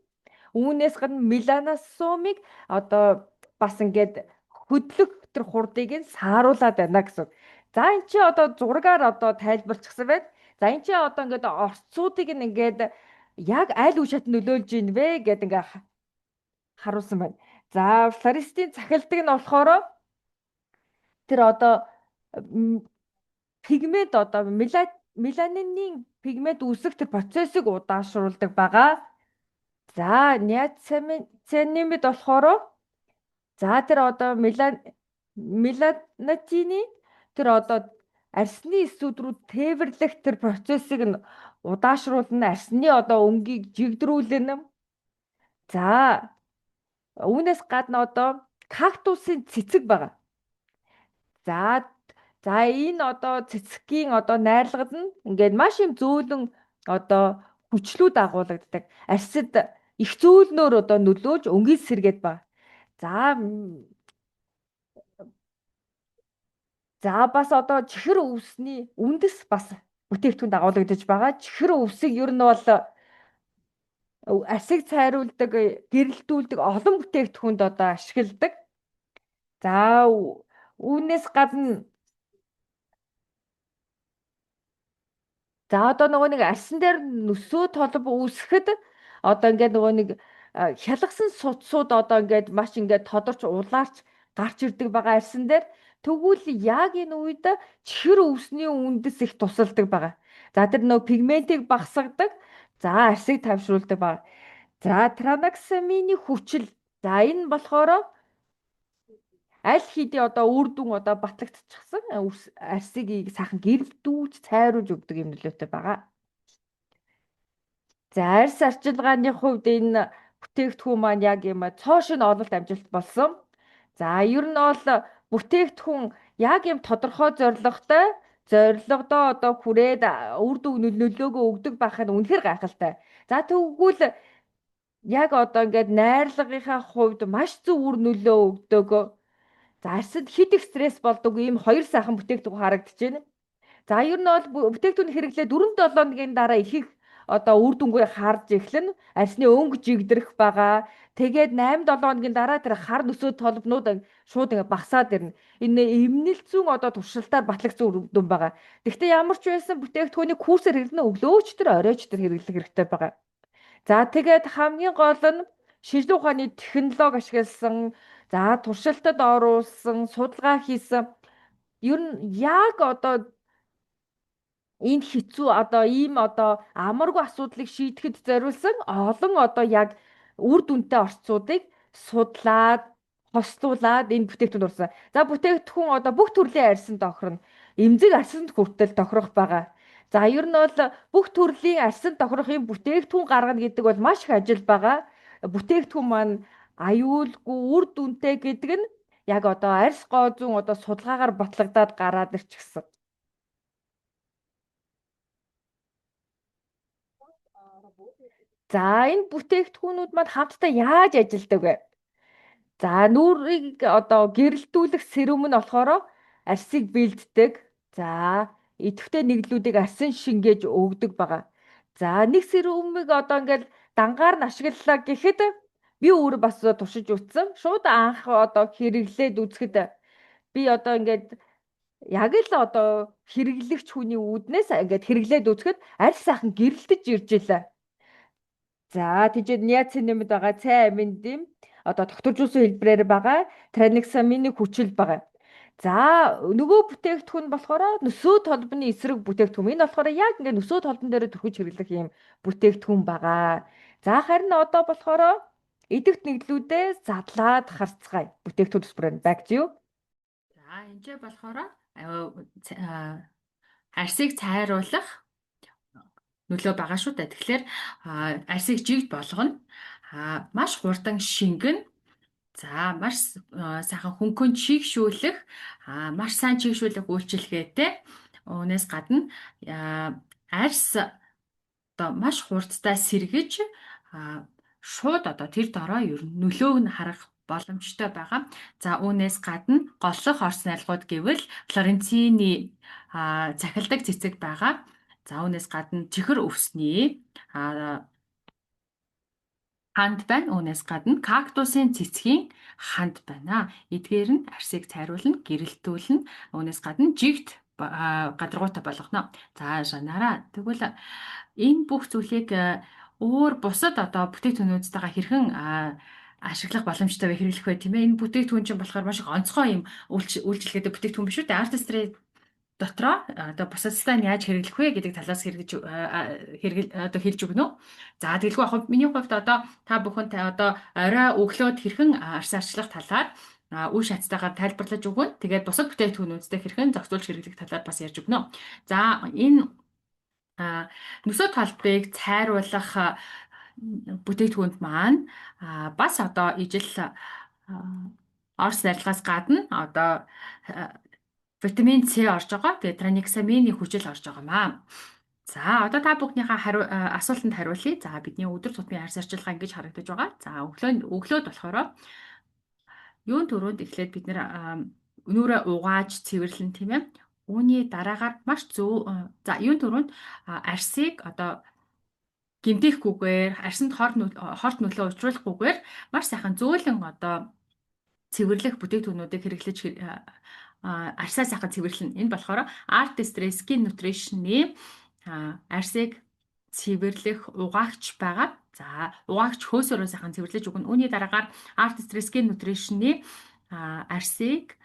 Үүнээс гадна меланосомыг одоо бас ингээд хөдлөх тэр хурдыг нь сааруулад байна гэсэн үг. За, энэ чи одоо зургаар одоо тайлбарчихсан байна. За, энэ чи одоо ингээд орцуудыг нь ингээд яг аль үе шат нөлөөлж ийн вэ гэд ингээ харуулсан байна. За, флористийн цахилдаг нь болохоор тэр одоо пигмент одоо меланины пигмент үүсэх тэр процессыг удаашруулдаг байгаа. За, ниацинамид болохоор за тэр одоо меланотины тэр одоо арсны эсүүд рүү тээвэрлэх тэр процессыг нь удаашруулна, арсны одоо өнгийг жигдрүүлнэ. За, үүнээс гадна одоо кактусын цэцэг байгаа. За, энэ одоо цэцгийн одоо найрлагад нь ингээд маш юм зөөлөн одоо хүчлүүд агуулгадаг. Арсад их зөөлнөөр одоо нөлөөлж өнгийг сэргээд байна. За, бас одоо чихэр өвсний үндэс бас бүтээгдэхүүн дагуулгадаж байгаа. Чихэр өвсийг ер нь бол арсыг цайруулдаг, гэрэлтүүлдэг олон бүтээгдэхүүнд одоо ашигладаг. За, үүнээс гадна за одоо нөгөө нэг арсан дээр нөсөө толб үүсгэхэд одоо ингээд нөгөө нэг хялгасан судсууд одоо ингээд маш ингээд тодорч улаарч гарч ирдэг байгаа арсан дээр. Тэгвэл яг энэ үед чихэр өвсний үндэс их тусалдаг байгаа. За, тэр нөгөө пигментийг багасгадаг. За, арсыг тавшруулдаг байгаа. За, транаксамины хүчил. За, энэ болохоор аль хэдийн одоо үр дүн одоо батлагдчихсан арсыг сайхан гэрэлтүүлж цайруулж өгдөг юм нөлөөтэй байгаа. За, арс арчилгааны хувьд энэ бүтээгдэхүүн маань яг юм цоо шинэ ололт амжилт болсон. За, ер нь бол бүтээгдэхүүн яг юм тодорхой зорилготой зорилгодоо одоо хүрээд үр дүн нөлөөгөө өгдөг байх нь үнэхээр гайхалтай. За, тэгвэл яг одоо ингээд найрлагынхаа хувьд маш зөв үр нөлөө өгдөг. За, арсанд хэд их стресс болдог ийм хоёр сайхан бүтээгдэхүүн харагдаж байна. За, ер нь бол бүтээгдэхүүн хэрэглээ 4-7 хоногийн дараа их их одоо үр дүнгээ харж эхлэн, арьсны өнгө жигдрэх байгаа. Тэгээд 8 7 хоногийн дараа тэр хар нөсөө толбнууд шууд ингээ багасаад ирнэ. Энэ эмнэл зүүн одоо туршилтаар батлагдсан үр дүн байгаа. Гэхдээ ямар ч байсан бүтээгдэхүүнийг курсээр хэрэглэнэ, өглөөч тэр оройч тэр хэрэглэх хэрэгтэй байгаа. За, тэгээд хамгийн гол нь шинжлэх ухааны технологи ашигласан, за, туршилтад оруулсан, судалгаа хийсэн. Ер нь яг одоо энэ хэцүү, одоо ийм одоо амаргүй асуудлыг шийдэхэд зориулсан олон одоо яг үр дүнтэй орцуудыг судлаад, хослуулаад энэ бүтээгдэхүүн орсон. За, бүтээгдэхүүн одоо бүх төрлийн арьсанд тохирно. Эмзэг арьсанд хүртэл тохирох байгаа. За, ер нь бол бүх төрлийн арьсанд тохирох юм бүтээгдэхүүн гаргана гэдэг бол маш их ажил байгаа. Бүтээгдэхүүн маань аюулгүй, үр дүнтэй гэдэг нь яг одоо арьс гоо зүйн одоо судалгаагаар батлагдаад гараад ирчихсэн. За, энэ бүтээгдэхүүнүүд маань хамтдаа яаж ажилдаг вэ? За, нүүрийг одоо гэрэлтүүлэх serum нь болохоор арьсыг бэлддэг. За, идэвхтэй нэгдлүүдийг арьсан шингээж өгдөг байгаа. За, нэг serum ыг одоо ингээл дангаар нь ашиглалаа гэхэд би өөрөө бас туршиж үзсэн. Шууд анх одоо хэрэглээд үзэхэд би одоо ингээд яг л одоо хэрэглэгч хүний үүднээс ингээд хэрэглээд үзэхэд арьс сайхан гэрэлтэж ирж илээ. За, тийчээд ниацинамид байгаа, цай аминд юм одоо тогтворжуулсан хэлбэрээр байгаа, транексамины хүчил байгаа. За, нөгөө бүтээгдэхүүн болохоор нөсөө толбны эсрэг бүтээгдэхүүн. Энэ болохоор яг ингээ нөсөө толбон дээр түрхэж хэрэглэх юм бүтээгдэхүүн байгаа. За, харин одоо болохоор идэвхт нэгдлүүдээ задлаад харцгаая. Бүтээгдэхүүн төсбөрөөр back to you. За, энэ ч болохоор арьсыг цайруулах нөлөө байгаа шүү дээ. Тэгэхээр арьсыг жигд болгоно. Маш хурдан шингэнэ. За, маш сайхан хөнгөн чийгшүүлэх, маш сайн чийгшүүлэх үйлчилгээтэй. Үүнээс гадна арьс одоо маш хурдтай сэргэж, шууд одоо тэр дороо ер нь нөлөөг нь харах боломжтой байгаа. За, үүнээс гадна голлох орц найрлагууд гэвэл флоренцины цахилдаг цэцэг байгаа. За, үүнээс гадна чихэр өвсний ханд байна. Үүнээс гадна кактусын цэцгийн ханд байна. Эдгээр нь арьсыг цайруулна, гэрэлтүүлнэ. Үүнээс гадна жигд гадаргуутай болгоно. За, Жанараа, тэгвэл энэ бүх зүйлийг өөр бусад одоо бүтээгдэхүүнүүдтэйгээ хэрхэн ашиглах боломжтой вэ, хэрэглэх вэ, тийм ээ? Энэ бүтээгдэхүүн чинь болохоор маш их онцгой юм үйлчилгээтэй бүтээгдэхүүн биш үү? Artistry дотроо одоо бусадтай нь яаж хэрэглэх вэ гэдэг талаас хэрэгж хэрэгэл одоо хэлж өгнө үү? За, тэгэлгүй яг миний хувьд одоо та бүхэн одоо орой өглөөд хэрхэн арьс арчлах талаар үе шатстайгаар тайлбарлаж өгнө. Тэгээд бусад бүтээгдэхүүнүүдтэй хэрхэн зохицуулж хэрэглэх талаар бас ярьж өгнө. За, энэ нөсөө талбайг цайруулах бүтээгдэхүүнд маань бас одоо ижил орс найрлагаас гадна одоо витамин С орж байгаа. Тэгээд транексамины хүчил орж байгаа маа. За, одоо та бүхнийхээ асуултанд хариулъя. За, бидний өдөр тутмын арьс арчилгаа ингэж харагдаж байгаа. За, өглөөд болохоор юун түрүүнд эхлээд бид нэр нүүрээ угааж цэвэрлэн, тийм ээ. Үүний дараагаар маш зөв, за, юун түрүүнд арьсыг одоо гэмтээхгүйгээр, арьсанд хорт нөлөө учруулахгүйгээр маш сайхан зөөлөн одоо цэвэрлэх бүтээгдэхүүнүүдийг хэрэглэж арьсаа сайхан цэвэрлэнэ. Энэ болохоор Artistry Skin Nutrition-ы арьсыг цэвэрлэх угаагч байгаа. За, угаагч хөөсөрөө сайхан цэвэрлэж өгнө. Үүний дараагаар Artistry Skin Nutrition-ы арьсыг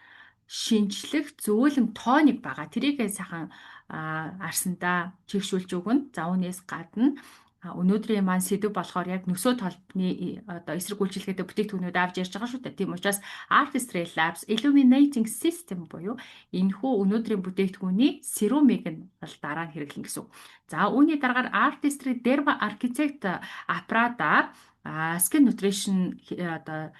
шинжлэх зөөлөн тоник байгаа. Тэрийг сайхан арсандаа чийгшүүлж өгнө. За, үүнээс гадна өнөөдрийн маань сэдэв болохоор яг нөсөө толбны одоо эсрэг үйлчилгээтэй бүтээгдэхүүнүүд авч ярьж байгаа шүү дээ. Тийм учраас Artistry Labs Illuminating System буюу энэхүү өнөөдрийн бүтээгдэхүүний serum ыг нь бол дараа нь хэрэглэн гэсэн үг. За, үүний дараагаар Artistry Derma Architect аппаратаар Skin Nutrition одоо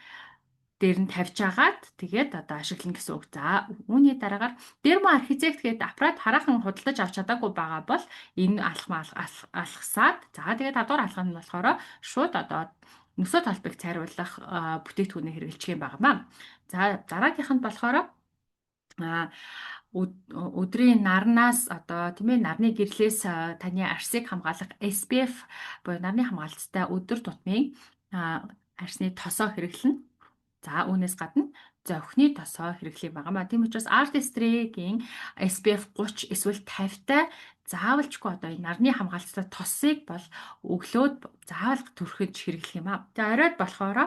дээр нь тавьж агаад тэгээд одоо ашиглана гэсэн үг. За, үүний дараагаар Derma Architect гэдэг аппарат хараахан худалдаж авч чадаагүй байгаа бол энэ алхам алхасаад, за, тэгээд 5 дугаар алхам нь болохоор шууд одоо нөсөө талбайг цайруулах бүтээгдэхүүнийг хэрэглэчих юм байна. За, дараагийнх нь болохоор Өдрийн нарнаас одоо, тийм ээ, нарны гэрлээс таны арсыг хамгаалах SPF буюу нарны хамгаалттай өдөр тутмын арсны тосоо хэрэглэнэ. За, үүнээс гадна зовхины тосоо хэрэглэх байгаа маа. Тийм учраас Artistry-гийн SPF 30 эсвэл 50-тай заавалчгүй одоо энэ нарны хамгаалттай тосыг бол өглөөд заавал түрхэж хэрэглэх юм аа. Тэгээ оройд болохоор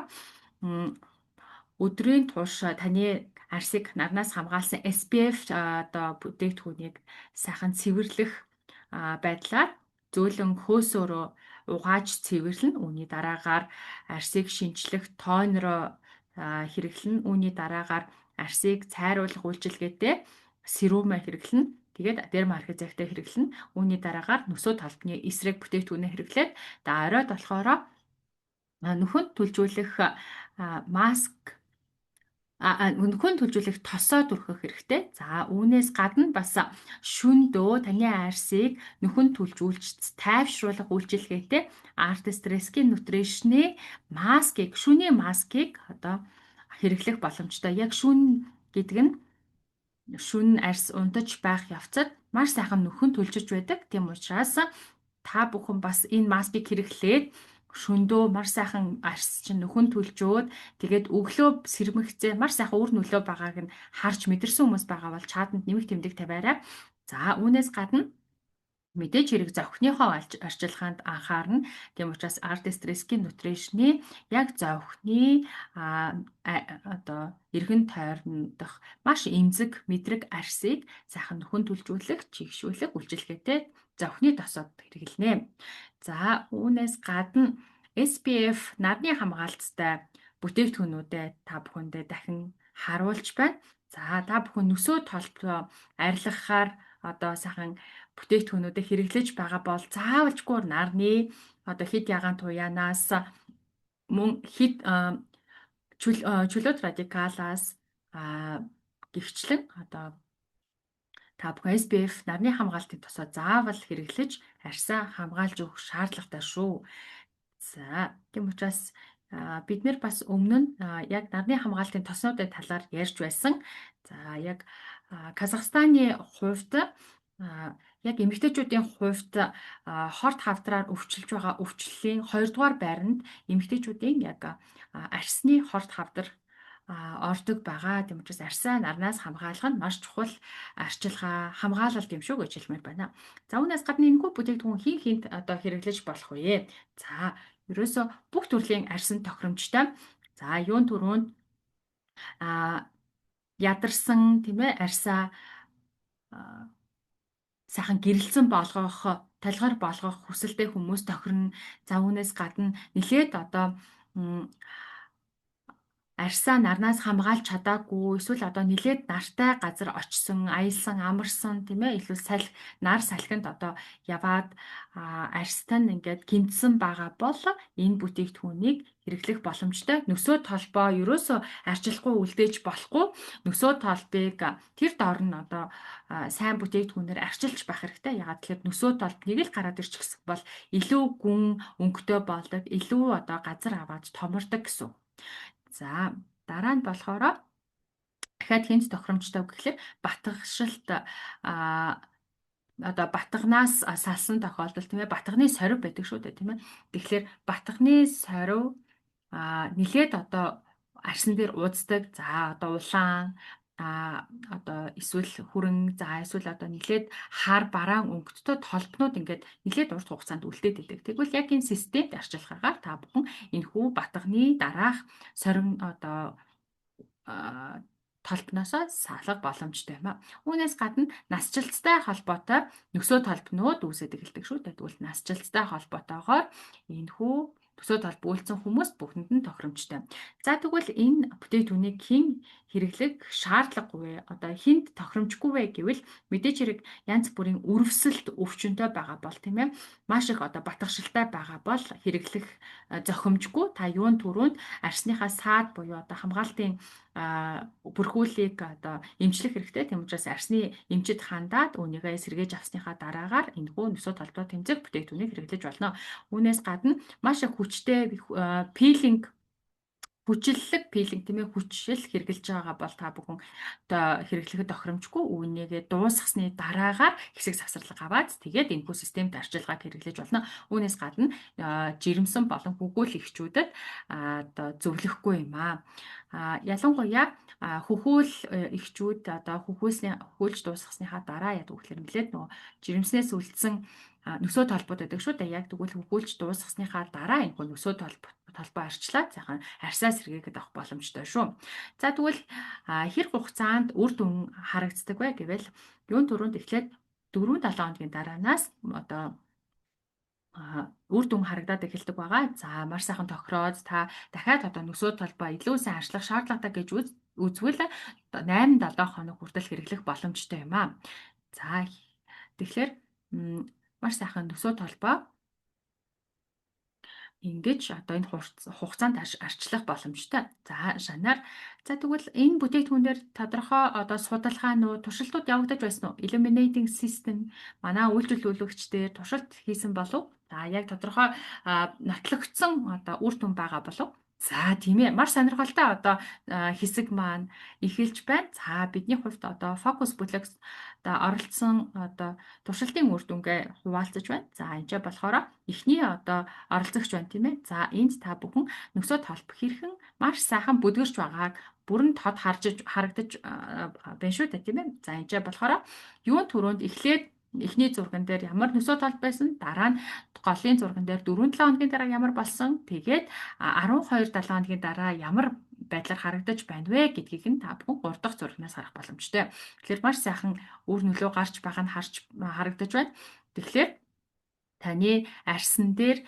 өдрийн турш таны арсыг нарнаас хамгаалсан SPF одоо бүтээгдэхүүнийг сайхан цэвэрлэх байдлаар зөөлөн хөөсөөрөө угааж цэвэрлэнэ. Үүний дараагаар арсыг шинчлэх toner оо хэрэглэнэ. Үүний дараагаар арсыг цайруулах үйлчилгээтэй serum аа хэрэглэнэ. Тэгээд Dermarchitect хэрэглэнэ. Үүний дараагаар нөсөө толбны эсрэг бүтээгдэхүүнээ хэрэглээд, за, оройд болохоор нүхэнд түлжүүлэх маск, нүхэнд түлжүүлэх тосоо түрхэх хэрэгтэй. За, үүнээс гадна бас шөнөдөө таны арсыг нүхэнд түлжүүлж тайвшруулах үйлчилгээтэй Artistry Skin Nutrition-ы маскыг, шүний маскыг одоо хэрэглэх боломжтой. Яг шүн гэдэг нь шүн арс унтаж байх явцад маш сайхан нүхэн түлжиж байдаг. Тийм учраас та бүхэн бас энэ маскыг хэрэглээд шөнөдөө маш сайхан арс чинь нүхэн түлжөөд, тэгээд өглөө сэрмэгцээ маш сайхан үр нөлөө байгааг нь харж мэдэрсэн хүмүүс байгаа бол chat анд нэмэх тэмдэг тавиарай. За, үүнээс гадна мэдээж хэрэг зовхиныхоо арчилгаанд анхаарна. Тийм учраас Artistry Skin Nutrition-ы яг зовхины одоо эргэн тойрондох маш эмзэг мэдрэг арсыг сайхан нүхэн түлжүүлэх, чигшүүлэх үйлчилгээтэй зовхины тосоод хэрэглэнэ. За, үүнээс гадна SPF нарны хамгаалттай бүтээгдэхүүнүүдээ та бүхэндээ дахин харуулж байна. За, та бүхэн нөсөө толбоо арилгахаар одоо сайхан бүтээгдэхүүнүүдээ хэрэглэж байгаа бол заавалжгүй нарны одоо хэд ягаан туяанаас мөн хэд чөлөөт радикалаас гихчлэн одоо та бүхэн SPF нарны хамгаалтын тосоо заавал хэрэглэж арьсаа хамгаалж өгөх шаардлагатай шүү. За, тийм учраас бид нар бас өмнө нь яг нарны хамгаалтын тоснуудын талаар ярьж байсан. За, яг Казахстаны хувьд, яг эмэгтэйчүүдийн хувьд хорт хавдраар өвчлөж байгаа өвчлөлийн 2 дугаар байранд эмэгтэйчүүдийн яг арьсны хорт хавдар ордог байгаа. Тийм учраас арьсаа нарнаас хамгаалах нь маш чухал арчилгаа, хамгаалалт юм шүү гэж хэлмээр байна. За, үүнээс гадна энэхүү бүтээгдэхүүн хэн хэнд одоо хэрэглэж болох вэ? За, ерөөсөө бүх төрлийн арьсан тохиромжтой. За, юун түрүүнд ядарсан, тийм ээ, арьсаа сайхан гэрэлтсэн болгох, толгор болгох хүсэлтэй хүмүүс тохирно. За, үүнээс гадна нэлээд одоо арьсаа нарнаас хамгаалж чадаагүй эсвэл одоо нэлээд нартай газар очсон, аялсан, амарсан, тийм ээ, эсвэл салхи, нар салхинд одоо яваад арьстай нь ингээд гэмтсэн байгаа бол энэ бүтээгдэхүүнийг хэрэглэх боломжтой. Нөсөө толбоо ерөөсөө арчилахгүй үлдээж болохгүй. Нөсөө толбыг тэр дор нь одоо сайн бүтээгдэхүүнээр арчилж байх хэрэгтэй. Яагаад тэгэхээр нөсөө толб нэг л гараад ирчихсэн бол илүү гүн өнгөтэй болдог, илүү одоо газар аваад томордог гэсэн. За, дараа нь болохоор дахиад хэнд тохиромжтой гэхлээр батгашилт, одоо батганаас салсан тохиолдолд, тийм ээ, батганы сорив байдаг шүү дээ, тийм ээ. Тэгэхээр батганы сорив нэлээд одоо арьсан дээр уздаг. За, одоо улаан одоо эсвэл хүрэн, за, эсвэл одоо нэлээд хар бараан өнгөттэй толбнууд ингээд нэлээд урт хугацаанд үлдээд байдаг. Тэгвэл яг энэ системд арчилгаагаар та бүхэн энэхүү батганы дараах сорин одоо толбноосоо салах боломжтой юм а. Үүнээс гадна насжилттай холбоотой нөсөө толбнууд үүсээд эхэлдэг шүү дээ. Тэгвэл насжилттай холбоотойгоор энэхүү нөсөө толб үйлдсэн хүмүүс бүхэнд нь тохиромжтой. За, тэгвэл энэ бүтээгдэхүүнийг хэн хэрэглэх шаардлагагүй вэ? Одоо хэнд тохиромжгүй вэ гэвэл мэдээж хэрэг янз бүрийн үрэвсэлт өвчнөд байгаа бол, тийм ээ, маш их одоо батгашилтай байгаа бол хэрэглэх зохимжгүй. Та юун түрүүнд арьсныхаа саад буюу одоо хамгаалтын бүрхүүлийг одоо эмчлэх хэрэгтэй. Тийм учраас арьсны эмчид хандаад үүнийгээ сэргээж авсныхаа дараагаар энэхүү нөсөө толбоо тэмцэх бүтээгдэхүүнийг хэрэглэж болно. Үүнээс гадна маш их хүчтэй peeling Хүчлэлэг peeling, тийм ээ, хүчил хэрэглэж байгаа бол та бүхэн одоо хэрэглэхэд тохиромжгүй, үүнийгээ дуусгасны дараагаар хэсэг завсарлага аваад тэгээд энэхүү системд арчилгааг хэрэглэж болно. Үүнээс гадна жирэмсэн болон хөгөөл эхчүүдэд одоо зөвлөхгүй юм аа. Ялангуяа хөхөөл эхчүүд одоо хөхөөсний хөхөөлж дуусгасныхаа дараа яадаг вэ гэхээр нэлээд нөгөө жирэмснээс үлдсэн нөсөө толбод байдаг шүү дээ. Яг тэгвэл хөгөөлж дуусгасныхаа дараа энэ нөсөө толбоо арчлаад сайхан арьсаа сэргээгээд авах боломжтой шүү. За, тэгвэл хэр хугацаанд үр дүн харагддаг вэ гэвэл юун түрүүнд эхлээд 4-7 хоногийн дараанаас одоо үр дүн харагдаад эхэлдэг байгаа. За, маш сайхан тохироод та дахиад одоо нөсөө толбоо илүү сайн арчлах шаардлагатай гэж үзвэл 8 7 хоног хүртэл хэрэглэх боломжтой юм аа. За, тэгэхээр маш сайхан нөсөө толбоо ингэж одоо энэ хугацаанд арчлах боломжтой. За, шанаар. За, тэгвэл энэ бүтээгдэхүүн дээр тодорхой одоо судалгаанууд, туршилтууд явагдаж байсан уу? Illuminating system манай үйлчлүүлэгчдээр туршилт хийсэн болов? За, яг тодорхой нотлогдсон одоо үр дүн байгаа болов? За, тийм ээ. Маш сонирхолтой одоо хэсэг маань эхэлж байна. За, бидний хувьд одоо фокус бүлэг одоо оролцсон одоо туршилтын үр дүнгээ хуваалцаж байна. За, энэ ч болохоор эхний одоо оролцогч байна, тийм ээ. За, энд та бүхэн нөсөө толбо хэрхэн маш сайхан бүдгэрч байгааг бүрэн тод харж харагдаж байна шүү дээ, тийм ээ. За, энэ ч болохоор юун түрүүнд эхлээд эхний зурган дээр ямар нөсөө толбо байсан, дараа нь голын зурган дээр 4-7 хоногийн дараа ямар болсон, тэгээд 12 7 хоногийн дараа ямар байдлаар харагдаж байна вэ гэдгийг нь та бүхэн 3 дахь зурагнаас харах боломжтой. Тэгэхээр маш сайхан үр нөлөө гарч байгаа нь харж харагдаж байна. Тэгэхээр таны арьсан дээр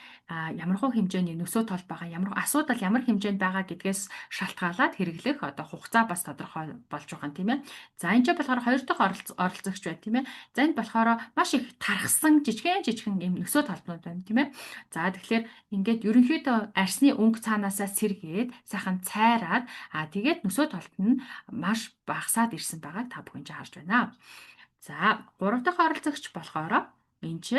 ямархуу хэмжээний нөсөө толбо байгаа, ямар асуудал ямар хэмжээнд байгаа гэдгээс шалтгаалаад хэрэглэх одоо хугацаа бас тодорхой болж байгаа юм, тийм ээ. За, энэ ч болохоор хоёр дахь оролцогч байна, тийм ээ. За, энд болохоор маш их тархсан жижигэн жижигэн юм нөсөө толбонууд байна, тийм ээ. За, тэгэхээр ингээд ерөнхийдөө арьсны өнгө цаанаасаа сэргээд сайхан цайраад тэгээд нөсөө толбо нь маш багасаад ирсэн байгааг та бүхэн ч харж байна. За, гурав дахь оролцогч болохоор энэ ч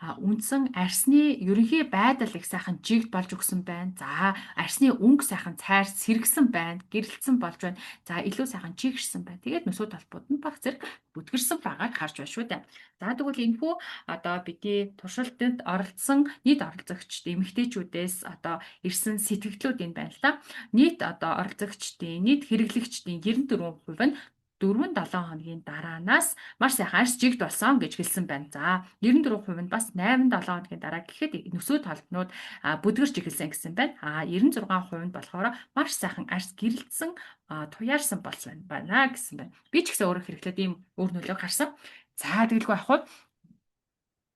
үндсэн арьсны ерөнхий байдал их сайхан жигд болж өгсөн байна. За, арьсны өнгө сайхан цайр сэргэсэн байна, гэрэлтсэн болж байна. За, илүү сайхан чигшсэн байна. Тэгээд нөсөө толбууд нь баг зэрэг бүдгэрсэн байгааг харж байна шүү дээ. За, тэгвэл энэхүү одоо бидний туршилтанд оролцсон нийт оролцогчд эмэгтэйчүүдээс одоо ирсэн сэтгэгдлүүд энэ байна л да. Нийт одоо оролцогчдын, нийт хэрэглэгчдийн 94% нь 4-7 хоногийн дараанаас маш сайхан арьс жигд болсон гэж хэлсэн байна. За, 94% нь бас 8 7 хоногийн дараа гэхэд нөсөө толбонууд бүдгэрч эхэлсэн гэсэн байна. А 96% нь болохоор маш сайхан арьс гэрэлтсэн, туяарсан болсон байна гэсэн байна. Би ч гэсэн өөрөө хэрэглээд ийм үр нөлөөг харсан. За, тэгэлгүй яах вэ?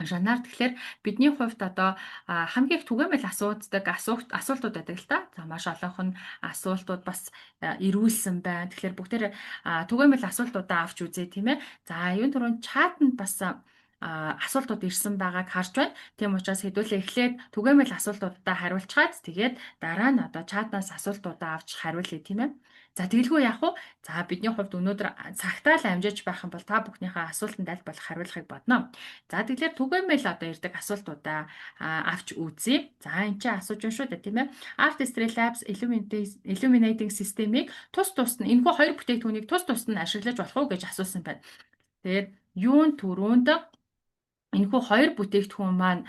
Жанаар, тэгэхээр бидний хувьд одоо хамгийн их түгээмэл асуудаг асуултууд байдаг л та. За, маш олонх нь асуултууд бас ирүүлсэн байна. Тэгэхээр бүгдээр түгээмэл асуултуудаа авч үзье, тийм ээ. За, юун түрүүнд чатанд бас асуултууд ирсэн байгааг харж байна. Тийм учраас хэдүүлээ эхлээд түгээмэл асуултуудаа хариулчихаад тэгээд дараа нь одоо чатнаас асуултуудаа авч хариулъя, тийм ээ. За, тэгэлгүй яах вэ? За, бидний хувьд өнөөдөр цагтаа л амжиж байх юм бол та бүхнийхээ асуултанд аль болох хариулахыг бодно. За, тэгэхээр түгээмэл одоо ирдэг асуултуудаа авч үзье. За, энэ чинь асууж байна шүү дээ, тийм ээ. Artistry Labs Illuminating системийг тус тус нь энэхүү хоёр бүтээгдэхүүнийг тус тус нь ашиглаж болох уу гэж асуусан байна. Тэгээд юун түрүүнд энэхүү хоёр бүтээгдэхүүн маань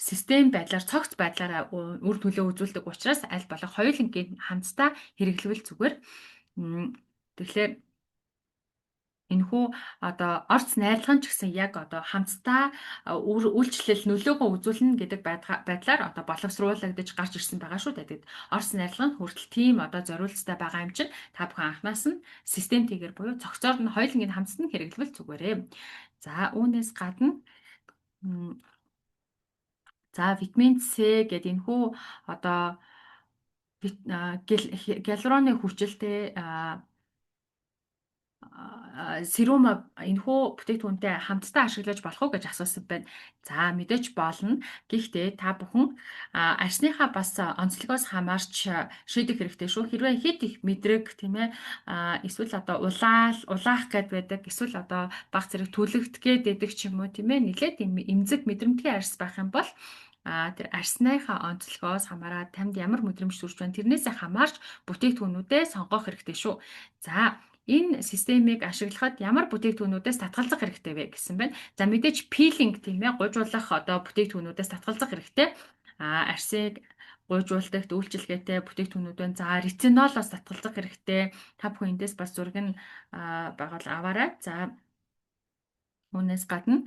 систем байдлаар, цогц байдлаараа үр төлөө үзүүлдэг учраас аль болох хоёулангийг хамтдаа хэрэглэвэл зүгээр. Тэгэхээр энэхүү одоо орц найрлага нь ч гэсэн яг одоо хамтдаа үйлчлэл нөлөөгөө үзүүлнэ гэдэг байдлаар одоо боловсруулагдаж гарч ирсэн байгаа шүү дээ. Тэгэд орц найрлага нь хүртэл тийм одоо зориулттай байгаа юм чинь та бүхэн анханаас нь системтэйгээр буюу цогцоор нь хоёулангийг хамтд нь хэрэглэвэл зүгээрээ. За, үүнээс гадна за, витамин С гэдэг энэхүү одоо гиалуроны хүчилтэй serum энэхүү бүтээгдэхүүнтэй хамтдаа ашиглаж болох уу гэж асуусан байна. За, мэдээж болно. Гэхдээ та бүхэн арьсныхаа бас онцлогоос хамаарч шийдэх хэрэгтэй шүү. Хэрвээ хэт их мэдрэг, тийм ээ, эсвэл одоо улаал улаах гээд байдаг, эсвэл одоо баг зэрэг түлэгдэх гээд байдаг ч юм уу, тийм ээ, нэлээд эмзэг мэдрэмтгий арьс байх юм бол Тэр арсныхаа онцлогоос хамаарат танд ямар мэдрэмж төрж байна тэрнээсээ хамаарч бүтээгдэхүүнүүдээ сонгох хэрэгтэй шүү. За, энэ системийг ашиглахад ямар бүтээгдэхүүнүүдээс татгалзах хэрэгтэй вэ гэсэн байна. За, мэдээж peeling, тийм ээ, гуйжуулах одоо бүтээгдэхүүнүүдээс татгалзах хэрэгтэй. Арсыг гуйжуулдаг үйлчилгээтэй бүтээгдэхүүнүүд байна. За, ретинолоос татгалзах хэрэгтэй. Та бүхэн эндээс бас зураг нь байгаад аваарай. За, үүнээс гадна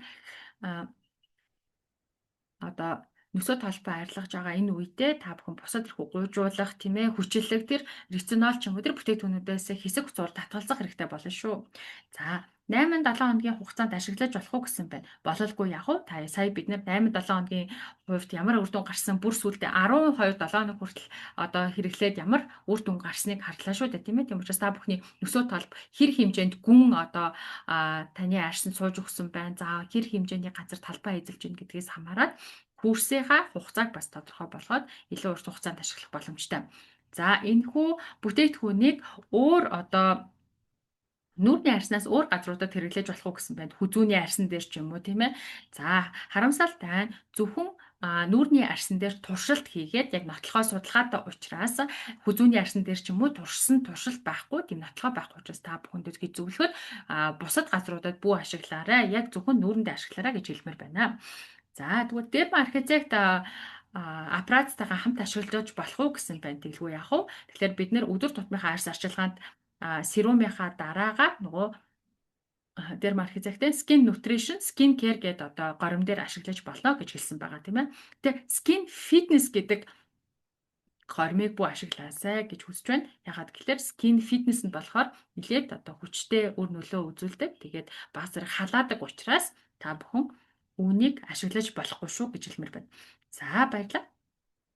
одоо нөсөө толбой арилгаж байгаа энэ үедээ та бүхэн бусад их гуйжуулах, тийм ээ, хүчилэг тэр ретинол ч юм уу тэр бүтээгдэхүүнүүдээс хэсэг хугацаар татгалзах хэрэгтэй болно шүү. За, 8 7 хоногийн хугацаанд ашиглаж болох уу гэсэн байна. Бололгүй яг уу. Та сая бид нар 8 7 хоногийн хувьд ямар үр дүн гарсан, бүр сүүлдээ 12 7 хоног хүртэл одоо хэрэглээд ямар үр дүн гарсныг харлаа шүү дээ, тийм ээ. Тийм учраас та бүхний нөсөө толб хэр хэмжээнд гүн одоо таны арьсанд сууж өгсөн байна. За, хэр хэмжээний газар талбай эзэлж байна гэдгээс хамаарат курсийнхаа хугацааг бас тодорхой болгоод илүү урт хугацаанд ашиглах боломжтой. За, энэхүү бүтээгдэхүүнийг өөр одоо нүүрний арьснаас өөр газруудад хэрэглэж болох уу гэсэн байна. Хүзүүний арьсан дээр ч юм уу, тийм ээ. За, харамсалтай нь зөвхөн нүүрний арьсан дээр туршилт хийгээд яг нотлохоо судалгаатай учраас хүзүүний арьсан дээр ч юм уу туршсан туршилт байхгүй, тийм нотлохоо байхгүй учраас та бүхэнд гэж зөвлөхөд бусад газруудад бүү ашиглаарай. Яг зөвхөн нүүрэндээ ашиглаарай гэж хэлмээр байна. За, тэгвэл Derma Architect аппараттайгаа хамт ашиглаж болох уу гэсэн байна. Тэгэлгүй яах вэ? Тэгэхээр бид нэр өдөр тутмынхаа арьс арчилгаанд серумынхаа дараагаар нөгөө Derma Architect-ийн Skin Nutrition, Skin Care гэдэг одоо горим дээр ашиглаж болно гэж хэлсэн байгаа, тийм ээ. Тэгээ Skin Fitness гэдэг гормыг бүү ашиглаасай гэж хүсэж байна. Ягаад гэхээр Skin Fitness нь болохоор нэлээд одоо хүчтэй үр нөлөө үзүүлдэг. Тэгээд баг зэрэг халаадаг учраас та бүхэн үүнийг ашиглаж болохгүй шүү гэж хэлмээр байна. За, баярлалаа.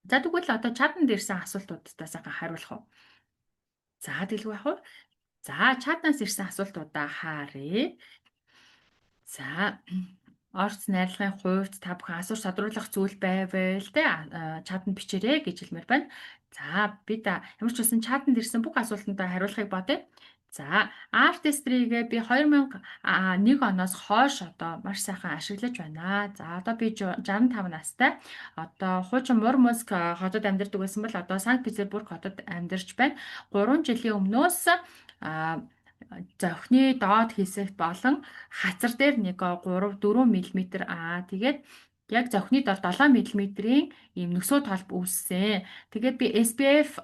За, тэгвэл одоо чатанд ирсэн асуултуудаа сайхан хариулах уу? За, дэлгүү ах уу? За, чатнаас ирсэн асуултуудаа харъя. За, орц найрлагын хувьд та бүхэн асуух тодруулах зүйл байвал те чатанд бичээрэй гэж хэлмээр байна. За, бид ямар ч байсан чатанд ирсэн бүх асуултандаа хариулахыг бодъё. За, Artistry-гээ би 2001 оноос хойш одоо маш сайхан ашиглаж байна. За, одоо би 65 настай. Одоо хуучин Мурманск хотод амьдардаг байсан бол одоо Санкт Петербург хотод амьдарч байна. 3 жилийн өмнөөс зохины доод хэсэгт болон хацар дээр нэг 3 4 мм, тэгээд яг зохины доор 7 мм-ийн ийм нөсөө толб үүссэн. Тэгээд би SPF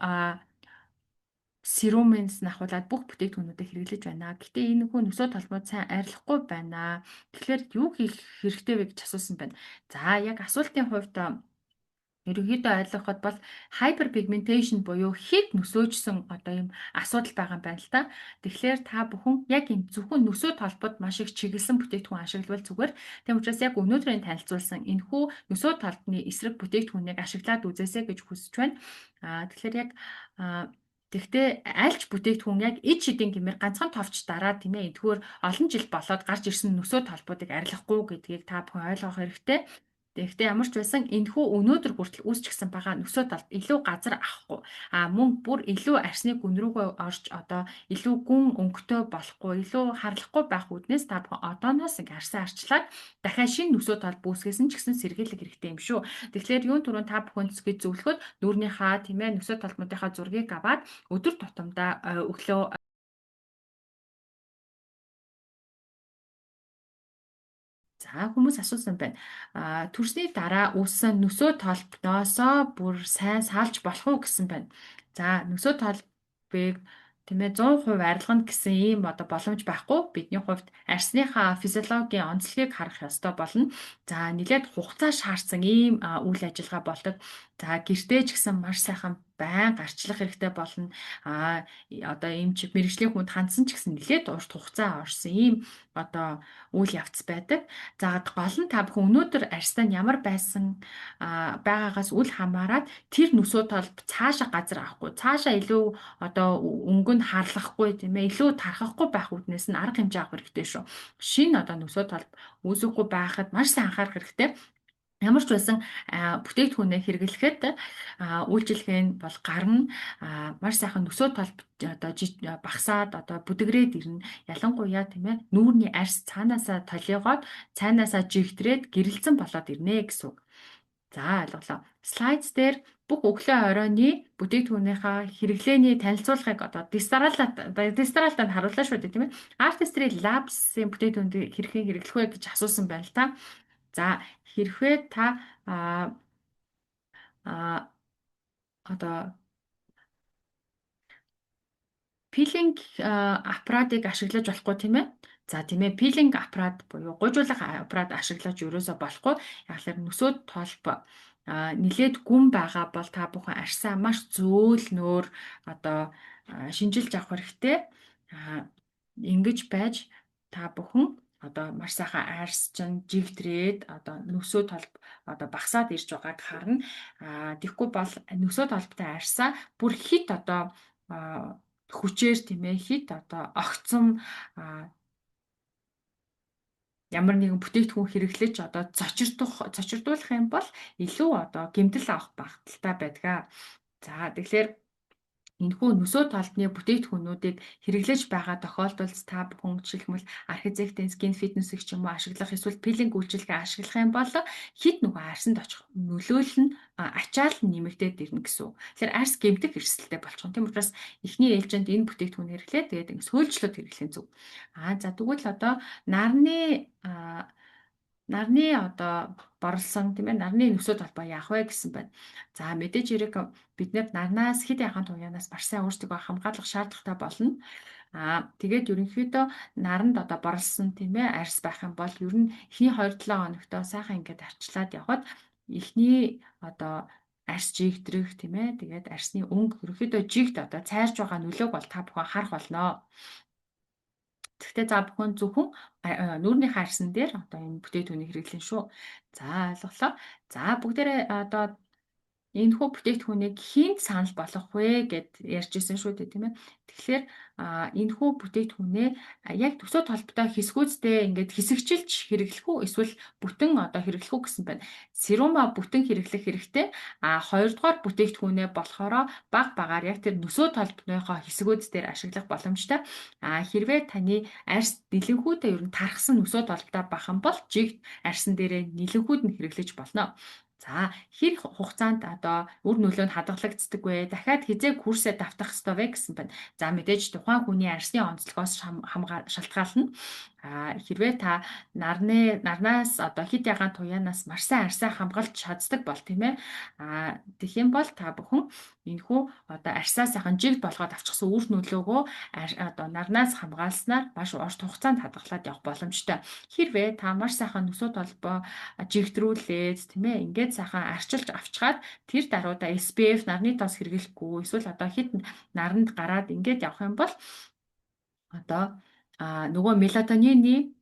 серумынс нь ахуулаад бүх бүтээгдэхүүнүүдээ хэрэглэж байна. Гэтэ энэ хүү нөсөө толбууд сайн арилахгүй байна. Тэгэхээр юу хийх хэрэгтэй вэ гэж асуусан байна. За, яг асуултын хувьд ерөнхийдөө ойлгоход бол hyperpigmentation буюу хэд нөсөөжсөн одоо ийм асуудал байгаа юм байна л та. Тэгэхээр та бүхэн яг энэ зөвхөн нөсөө толбод маш их чиглэсэн бүтээгдэхүүн ашиглавал зүгээр. Тийм учраас яг өнөөдрийн танилцуулсан энэхүү нөсөө толбны эсрэг бүтээгдэхүүнийг ашиглаад үзээсэй гэж хүсэж байна. Тэгэхээр яг Тэгвэл альч бүтээгдэхүүн яг ид шидийн гэмээр ганцхан товч дараа, тийм ээ, эдгээр олон жил болоод гарч ирсэн нөсөө толбуудыг арилгахгүй гэдгийг та бүхэн ойлгох хэрэгтэй. Тэгэхдээ ямар ч байсан энэхүү өнөөдөр хүртэл үүсчихсэн байгаа нөсөө талд илүү газар авахгүй. Мөн бүр илүү арсны гүн рүүгээ орж одоо илүү гүн өнгөтэй болохгүй, илүү харлахгүй байх үүднээс та бүхэн одооноос ингээ арсаа арчлаад дахиад шинэ нөсөө талд үүсгэсэн ч гэсэн сэргийлэх хэрэгтэй юм шүү. Тэгэхээр юун түрүүн та бүхэнд гэж зөвлөхөд нүүрнийхаа, тийм ээ, нөсөө толбуудынхаа зургийг аваад өдөр тутамдаа өглөө. За, хүмүүс асуусан байна. Төрсний дараа үүссэн нөсөө толбноосоо бүр сайн салж болох уу гэсэн байна. За, нөсөө толбыг, тийм ээ, 100% арилгана гэсэн ийм одоо боломж байхгүй. Бидний хувьд арьсныхаа физиологийн онцлогийг харах ёстой болно. За, нэлээд хугацаа шаардсан ийм үйл ажиллагаа болдог. За, гэртээ ч гэсэн маш сайхан байнга арчлах хэрэгтэй болно. Одоо эмч мэргэжлийн хүнд хандсан ч гэсэн нэлээд урт хугацаа орсон ийм одоо үйл явц байдаг. За, гол нь та бүхэн өнөөдөр арьстай нь ямар байсан байгаагаас үл хамааран тэр нөсөө толб цаашаа газар авахгүй, цаашаа илүү одоо өнгө нь харлахгүй, тийм ээ, илүү тархахгүй байх үүднээс нь арга хэмжээ авах хэрэгтэй шүү. Шинэ одоо нөсөө толб үүсэхгүй байхад маш сайн анхаарах хэрэгтэй. Ямар ч байсан бүтээгдэхүүнээ хэрэглэхэд үйлчилгээ нь бол гарна, маш сайхан нөсөө толб одоо багасаад одоо бүдэгрээд ирнэ. Ялангуяа, тийм ээ, нүүрний арьс цаанаасаа толиогоод цаанаасаа жигдрээд гэрэлцэн болоод ирнэ гэсэн үг. За, ойлголоо. Slides дээр бүх өглөө оройны бүтээгдэхүүнийхээ хэрэглээний танилцуулгыг одоо дистаралтанд харууллаа шүү дээ, тийм ээ. Artistry Labs-ийн бүтээгдэхүүнд хэрхэн хэрэглэх вэ гэж асуусан байна л та. За, хэрвээ та а а одоо peeling аппаратыг ашиглаж болохгүй, тийм ээ. За, тийм ээ, peeling аппарат буюу гуйжуулах аппарат ашиглаж ерөөсөө болохгүй. Яг л нүсөөд толб нилээд гүн байгаа бол та бүхэн арьсаа маш зөөлнөөр одоо шинжилж авах хэрэгтэй. Ингэж байж та бүхэн одоо маш сайхан арьс чинь жигдрээд одоо нөсөө толб одоо багасаад ирж байгааг харна. Тэгэхгүй бол нөсөө толбтой арьсаа бүр хэт одоо хүчээр, тийм ээ, хэт одоо огцом ямар нэгэн бүтээгдэхүүн хэрэглэж одоо цочирдуулах юм бол илүү одоо гэмтэл авах магадлалтай байдаг. За, тэгэхээр энэхүү нөсөө толбны бүтээгдэхүүнүүдийг хэрэглэж байгаа тохиолдолд та бүхэн жишээлбэл Architect Skin Fitness-ийг ч юм уу ашиглах, эсвэл peeling үйлчилгээ ашиглах юм бол хэт нөгөө арьсанд очих нөлөөлөл нь, ачаал нь нэмэгдээд ирнэ гэсэн үг. Тэгэхээр арьс гэмтэх эрсдэлтэй болчихно. Тийм учраас эхний ээлжинд энэ бүтээгдэхүүн хэрэглээ, тэгээд ингэ сөөлжлөд хэрэглэх нь зөв. За, тэгвэл одоо нарны одоо борлсон, тийм ээ, нарны нөсөө толбоо яах вэ гэсэн байна. За, мэдээж хэрэг бид нар нарнаас, хэт ягаан туяанаас маш сайн өөрсдийгөө хамгаалах шаардлагатай болно. Тэгээд ерөнхийдөө наранд одоо борлсон, тийм ээ, арьс байх юм бол ер нь эхний 2-7 хоногтоо сайхан ингээд арчлаад явхад эхний одоо арьс жигдрэх, тийм ээ, тэгээд арьсны өнгө ерөнхийдөө жигд одоо цайрж байгаа нөлөөг бол та бүхэн харах болно. Тэгэхдээ за бүхэн зөвхөн нүүрнийхээ арьсан дээр одоо энэ бүтээгдэхүүнийг хэрэглэн шүү. За, ойлголоо. За, бүгдээрээ одоо энэхүү бүтээгдэхүүнийг хэнд санал болгох вэ гэд ярьж ирсэн шүү дээ, тийм ээ. Тэгэхээр энэхүү бүтээгдэхүүнээ яг төсөө толботой хэсгүүдтэй ингээд хэсэгчилж хэрэглэх үү, эсвэл бүтэн одоо хэрэглэх үү гэсэн байна. Serum аа бүтэн хэрэглэх хэрэгтэй. Хоёрдугаар бүтээгдэхүүнээ болохоро баг багаар яг тэр нөсөө толботныхоо хэсгүүд дээр ашиглах боломжтой. Хэрвээ таны арьс нэлэнхүйдээ ер нь тархсан нөсөө толботой байх юм бол жигд арьсан дээрээ нэлэнхүйд нь хэрэглэж болно. За, хэр хугацаанд одоо үр нөлөө нь хадгалагддаг вэ? Дахиад хэзээ курсээ давтах ёстой вэ гэсэн байна. За, мэдээж тухайн хүний арьсны онцлогоос шалтгаална. Хэрвээ та нарнаас одоо хэт ягаан туяанаас маш сайн арьсаа хамгаалж чаддаг бол, тийм ээ. Тэгэх юм бол та бүхэн энэхүү одоо арьсаа сайхан жигд болгоод авчихсан үр нөлөөгөө одоо нарнаас хамгаалснаар маш урт хугацаанд хадгалаад явах боломжтой. Хэрвээ та маш сайхан нөсөө толбоо жигдрүүлээд, тийм ээ, ингээд сайхан арчилж авчгаад тэр даруйдаа SPF нарны тос хэрэглэхгүй, эсвэл одоо хэт наранд гараад ингээд явах юм бол одоо нөгөө мелатонины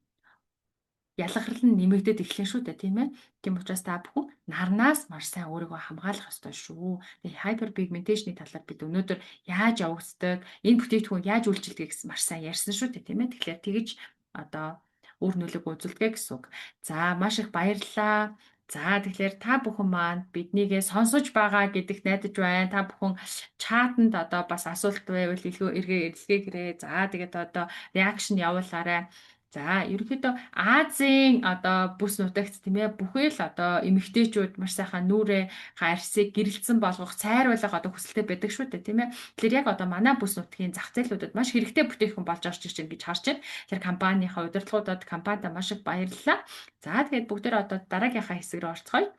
ялгарл нь нэмэгдээд эхлэн шүү дээ, тийм ээ. Тийм учраас та бүхэн нарнаас маш сайн өөрийгөө хамгаалах ёстой шүү. Тэгээ hyperpigmentation-ы талаар бид өнөөдөр яаж явагддаг, энэ бүтээгдэхүүн яаж үйлчилдэг гэсэн маш сайн ярьсан шүү дээ, тийм ээ. Тэгэхээр тэгэж одоо үр нөлөөг үзүүлдэг гэсэн үг. За, маш их баярлалаа. За, тэгэхээр та бүхэн маань биднийгээ сонсож байгаа гэдэгт найдаж байна. Та бүхэн чатанд одоо бас асуулт байвал илүү эргээ эргэлгээгээрэй. За, тэгээд одоо reaction явуулаарай. За, ерөнхийдөө Азийн одоо бүс нутагт, тийм ээ, бүхэл одоо эмэгтэйчүүд маш сайхан нүүрээ арьсыг гэрэлтсэн болгох, цайруулах одоо хүсэлтэй байдаг шүү дээ, тийм ээ. Тэгэхээр яг одоо манай бүс нутгийн зах зээлүүдэд маш хэрэгтэй бүтээгдэхүүн болж орж ирж байна гэж харж байна. Тэгэхээр компанийнхаа удирдлагуудад, компанида маш их баярлалаа. За, тэгээд бүгдээр одоо дараагийнхаа хэсэг рүү орцгоё.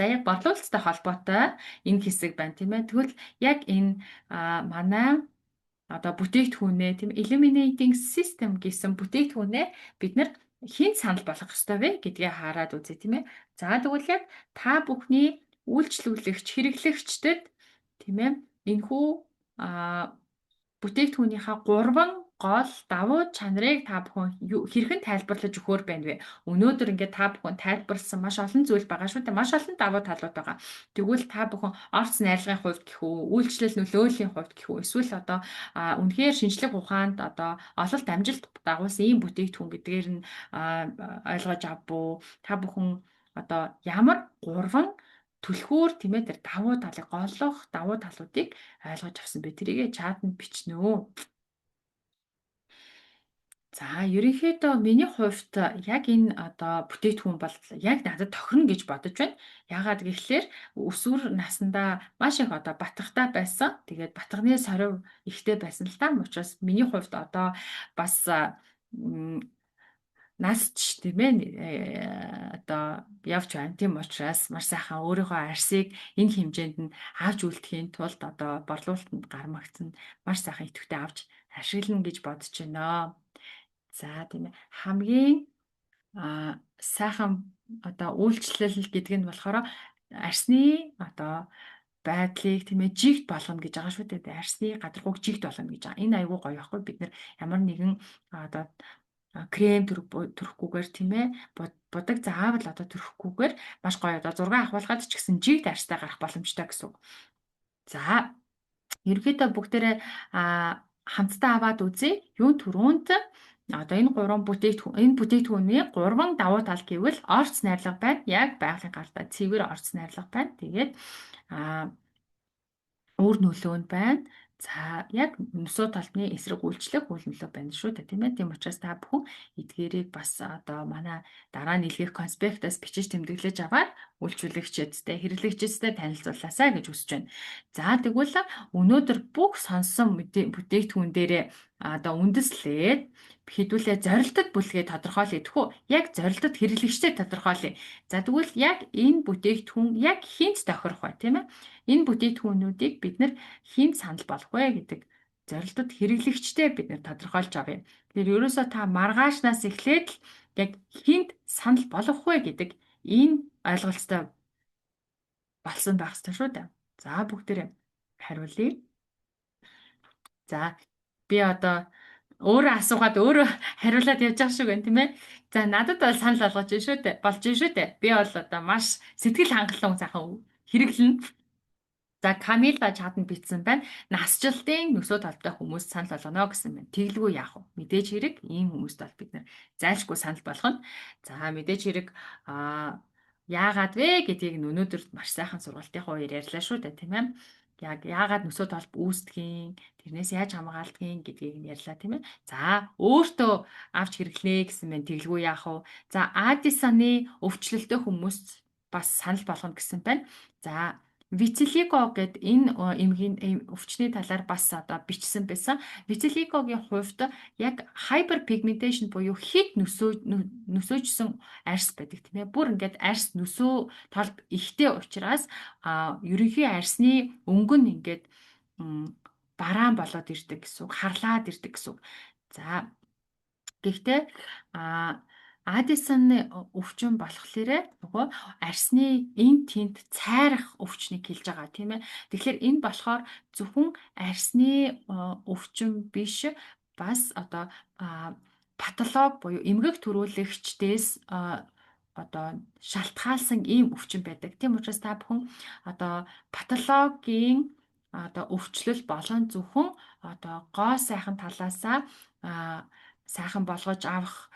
За, яг борлуулалттай холбоотой энэ хэсэг байна, тийм ээ. Тэгвэл яг энэ манай одоо бүтээгдэхүүнээ, тийм, illuminating system гэсэн бүтээгдэхүүнээ бид нар хэнд санал болгох ёстой вэ гэдгээ хараад үзье, тийм ээ. За, тэгвэл яг та бүхний үйлчлүүлэгч, хэрэглэгчдэд, тийм ээ, энэхүү бүтээгдэхүүнийхээ гурван гол давуу чанарыг та бүхэн хэрхэн тайлбарлаж өгөхөөр байна вэ? Өнөөдөр ингээд та бүхэн тайлбарласан маш олон зүйл байгаа шүү дээ. Маш олон давуу талууд байгаа. Тэгвэл та бүхэн орц найрлагын хувьд гэх үү, үйлчлэл нөлөөллийн хувьд гэх үү, эсвэл одоо үнэхээр шинжлэх ухаанд одоо ололт амжилт дагуулсан ийм бүтээгдэхүүн гэдгээр нь ойлгож авбуу. Та бүхэн одоо ямар гурван түлхүүр, тийм ээ, тэр давуу талыг, голлох давуу талуудыг ойлгож авсан бэ? Тэрийгэ чатанд бичнэ үү? За, ерөнхийдөө миний хувьд яг энэ одоо бүтээгдэхүүн бол яг надад тохирно гэж бодож байна. Яагаад гэхлээр өсвөр насндаа маш их одоо батгатай байсан. Тэгээд батганы сорив ихтэй байсан л та. Учраас миний хувьд одоо бас насч, тийм ээ, одоо явж байна. Тийм учраас маш сайхан өөрийнхөө арьсыг энэ хэмжээнд нь авч үлдэхийн тулд одоо борлуулалтанд гармагцсан маш сайхан идэвхтэй авч ашиглана гэж бодож байна. За, тийм ээ, хамгийн сайхан одоо үйлчлэл гэдэг нь болохоор арьсны одоо байдлыг, тийм ээ, жигт болгоно гэж байгаа шүү дээ. Арьсны гадаргууг жигт болгоно гэж байгаа. Энэ айгүй гоё байхгүй, бид нар ямар нэгэн одоо крем түрхгүйгээр, тийм ээ, будаг заавал одоо түрхгүйгээр маш гоё одоо зураг авахулгаад ч гэсэн жигт арьстай гарах боломжтой гэсэн үг. За, ерөнхийдөө бүгдээрээ хамтдаа аваад үзье. Юун түрүүнд одоо энэ гурван бүтээгдэхүүн, энэ бүтээгдэхүүний гурван давуу тал гэвэл орц найрлага байна. Яг байгалийн гартаа цэвэр орц найрлага байна. Тэгээд үр нөлөө нь байна. За, яг нөсөө толбны эсрэг үйлчлэх үйл нөлөө байна шүү дээ, тийм ээ. Тийм учраас та бүхэн эдгээрийг бас одоо манай дараа нийлгэх конспектаас бичиж тэмдэглэж аваад үйлчлүүлэгчидтэй, хэрэглэгчидтэй танилцуулаасай гэж хүсэж байна. За, тэгвэл өнөөдөр бүх сонссон бүтээгдэхүүн дээрээ одоо үндэслээд хэдүүлээ зорилтод бүлгээ тодорхойлъё гэх үү? Яг зорилтод хэрэглэгчтэй тодорхойлъё. За, тэгвэл яг энэ бүтээгдэхүүн яг хэнд тохирох вэ, тийм ээ? Энэ бүтээгдэхүүнүүдийг бид нар хэнд санал болгох вэ гэдэг зорилтод хэрэглэгчтэй бид нар тодорхойлж авъя. Тэгэхээр ерөөсөө та маргаашнаас эхлээд л яг хэнд санал болгох вэ гэдэг энэ ойлголттой болсон байх ёстой шүү дээ. За, бүгдээрээ хариулъя. За, би одоо өөрөө асуугаад өөрөө хариулаад явж байгаа шиг байна, тийм ээ. За, надад бол санал болгож шүү дээ. Болж шүү дээ. Би бол одоо маш сэтгэл хангалуун сайхан хэрэглэнэ. За, Камила чатанд бичсэн байна. Насжилтын нөсөө толбтой хүмүүс санал болгоно гэсэн байна. Тэглгүй яах вэ? Мэдээж хэрэг ийм хүмүүст бол бид нар зайлшгүй санал болгоно. За, мэдээж хэрэг яагаад вэ гэдгийг өнөөдөр маш сайхан сургалтынхаа үеэр ярьлаа шүү дээ, тийм ээ. Яг яагаад нөсөө толб үүсдгийг, тэрнээс яаж хамгаалдгийг гэдгийг нь ярьлаа, тийм ээ. За, өөртөө авч хэрэглэнэ гэсэн байна. Тэглгүй яах вэ? За, Аддисоны өвчлөлтөй хүмүүст бас санал болгоно гэсэн байна. За, Vitiligo гээд энэ эмгийн өвчний талаар бас одоо бичсэн байсан. Vitiligo-гийн хувьд яг hyperpigmentation буюу хэт нөсөө нөсөөжсөн арьс байдаг, тийм ээ. Бүр ингээд арьс нөсөө толб ихтэй учраас ерөнхий арьсны өнгө нь ингээд бараан болоод ирдэг гэсэн үг, харлаад ирдэг гэсэн үг. За, гэхдээ Аддисоны өвчин болохоор нөгөө арьсны эн тэнд цайрах өвчнийг хэлж байгаа, тийм ээ. Тэгэхээр энэ болохоор зөвхөн арьсны өвчин биш, бас одоо патологи буюу эмгэг төрүүлэгчдээс одоо шалтгаалсан ийм өвчин байдаг. Тийм учраас та бүхэн одоо патологийн одоо өвчлөл болон зөвхөн одоо гоо сайхан талаасаа сайхан болгож авах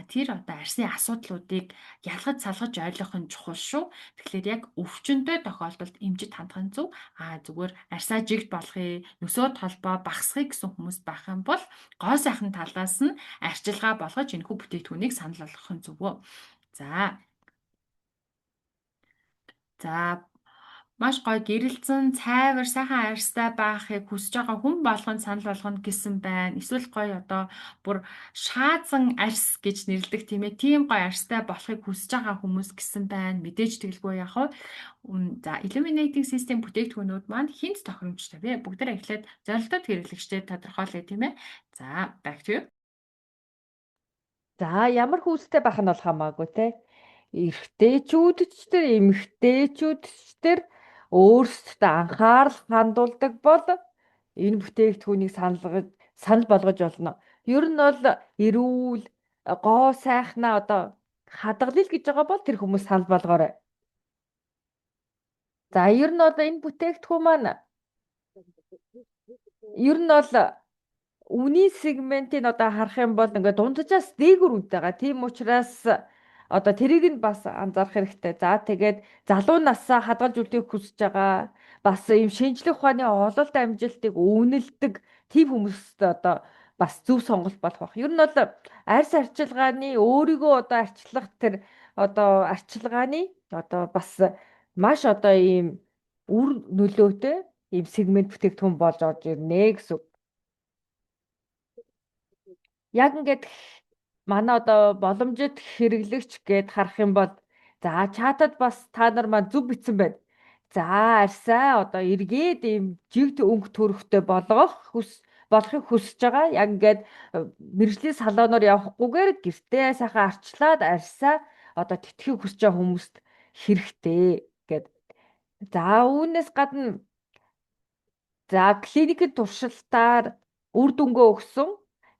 тэр одоо арьсны асуудлуудыг ялгаж салгаж ойлгох нь чухал шүү. Тэгэхээр яг өвчнөд тохиолдолд эмчит хандах нь зөв. Зүгээр арьсаа жигд болохыг, нөсөө толбоо багасгахыг гэсэн хүмүүс байх юм бол гоо сайхан талаас нь арчилгаа болгож энэхүү бүтээгдэхүүнийг санал болгох нь зөв. За. За, маш гоё гэрэлтсэн, цайвар, сайхан арьстай байхыг хүсэж байгаа хүн болгонд санал болгоно гэсэн байна. Эсвэл гоё одоо бүр шаазан арьс гэж нэрлэдэг, тийм ээ. Тийм гоё арьстай болохыг хүсэж байгаа хүмүүс гэсэн байна. Мэдээж тэгэлгүй яах вэ? За, Illuminating System бүтээгдэхүүнүүд маань хэнд тохиромжтой вэ? Бүгдээрээ эхлээд зорилтод хэрэглэгчдэд тодорхойлъё, тийм ээ. За, back to you. За, ямар хүйстэй байх нь бол хамаагүй те. Эрэгтэйчүүд ч тэр, эмэгтэйчүүд ч тэр өөрсдөд анхаарал хандуулдаг бол энэ бүтээгдэхүүнийг санал болгож болно. Ер нь бол эрүүл гоо сайхнаа одоо хадгалъя гэж байгаа бол тэр хүмүүс санал болгоорой. За, ер нь бол энэ бүтээгдэхүүн маань ер нь бол үнийн сегментийг одоо харах юм бол ингээд дунджаас дээгүүр үнэтэй байгаа. Тийм учраас одоо тэрийг нь бас анзаарах хэрэгтэй. За, тэгээд залуу насаа хадгалж үлдээх хүсэж байгаа, бас ийм шинжлэх ухааны ололт амжилтыг үнэлдэг тийм хүмүүст одоо бас зөв сонголт болох байх. Ер нь бол арьс арчилгааны өөрийгөө одоо арчлах тэр одоо арчилгааны одоо бас маш одоо ийм үр нөлөөтэй ийм сегмент бүтээгдэхүүн болж орж ирнэ гэсэн. Яг ингээд манай одоо боломжит хэрэглэгч гээд харах юм бол за чатад бас та нар маань зөв бичсэн байна. За арьсаа одоо эргээд ийм жигд өнгө төрхтэй болохыг хүсэж байгаа. Яг ингээд мэргэжлийн салоноор явахгүйгээр гэртээ сайхан арчлаад арьсаа одоо тэтгэхийг хүсэж байгаа хүмүүст хэрэгтэй гээд. За үүнээс гадна за клиникийн туршилтаар үр дүнгээ өгсөн.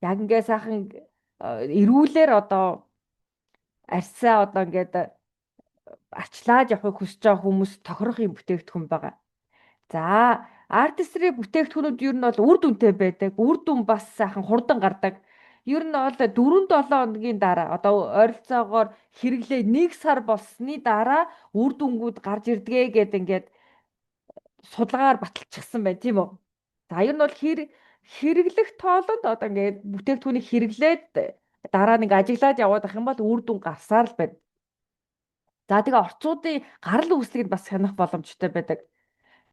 Яг ингээд сайхан эрүүлэр одоо арьсаа одоо ингээд арчлаад явахыг хүсэж байгаа хүмүүс тохирох юм бүтээгдэхүүн байгаа. За Artistry бүтээгдэхүүнүүд ер нь бол үр дүнтэй байдаг. Үр дүн бас сайхан хурдан гардаг. Ер нь бол 4-7 хоногийн дараа одоо ойролцоогоор хэрэглээ 1 сар болсны дараа үр дүнгүүд гарч ирдгээ гээд ингээд судалгаар баталчихсан байна, тийм үү? За ер нь бол хэрэглэх тоолонд одоо ингээд бүтээгдэхүүнийг хэрэглээд дараа нэг ажиглаад яваад ах юм бол үр дүн гарсаар л байна. За тэгээ орцуудын гарал үүслийг бас хянах боломжтой байдаг.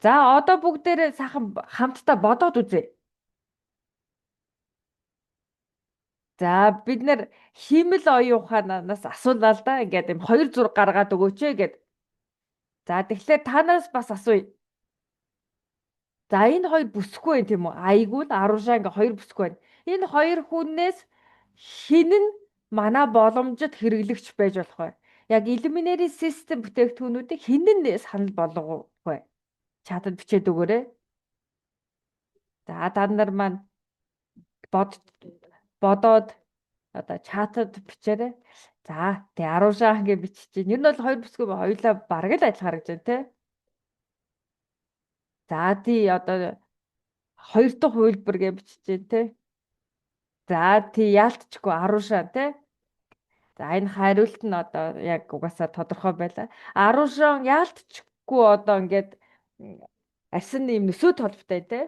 За одоо бүгдээрээ сайхан хамтдаа бодоод үзье. За бид нэр хиймэл оюун ухаанаас асуулаа л да. Ингээд юм хоёр зураг гаргаад өгөөч ээ гэд. За тэгэхээр танараас бас асууя. За энэ хоёр бүсгүй байх тийм үү? Айгуул Арушаа ингээ хоёр бүсгүй байна. Энэ хоёр хүнээс хэн нь манай боломжит хэрэглэгч байж болох вэ? Яг Illuminary System бүтээгдэхүүнүүдийг хэн нь санал болгох вэ? Чатад бичээд өгөөрэй. За та нар маань бодоод одоо чатад бичээрэй. За тэгээ Арушаа ингээ бичиж чинь. Ер нь бол хоёр бүсгүй хоёулаа бараг л адилхан харагдаж байна те. За тий одоо хоёр дахь хувилбар гэж бичиж чинь те. За тий яалтчгүй Арушаа те. За энэ хариулт нь одоо яг угаасаа тодорхой байлаа. Арушаа яалтчгүй одоо ингээд арьсан юм нөсөө толбтой те.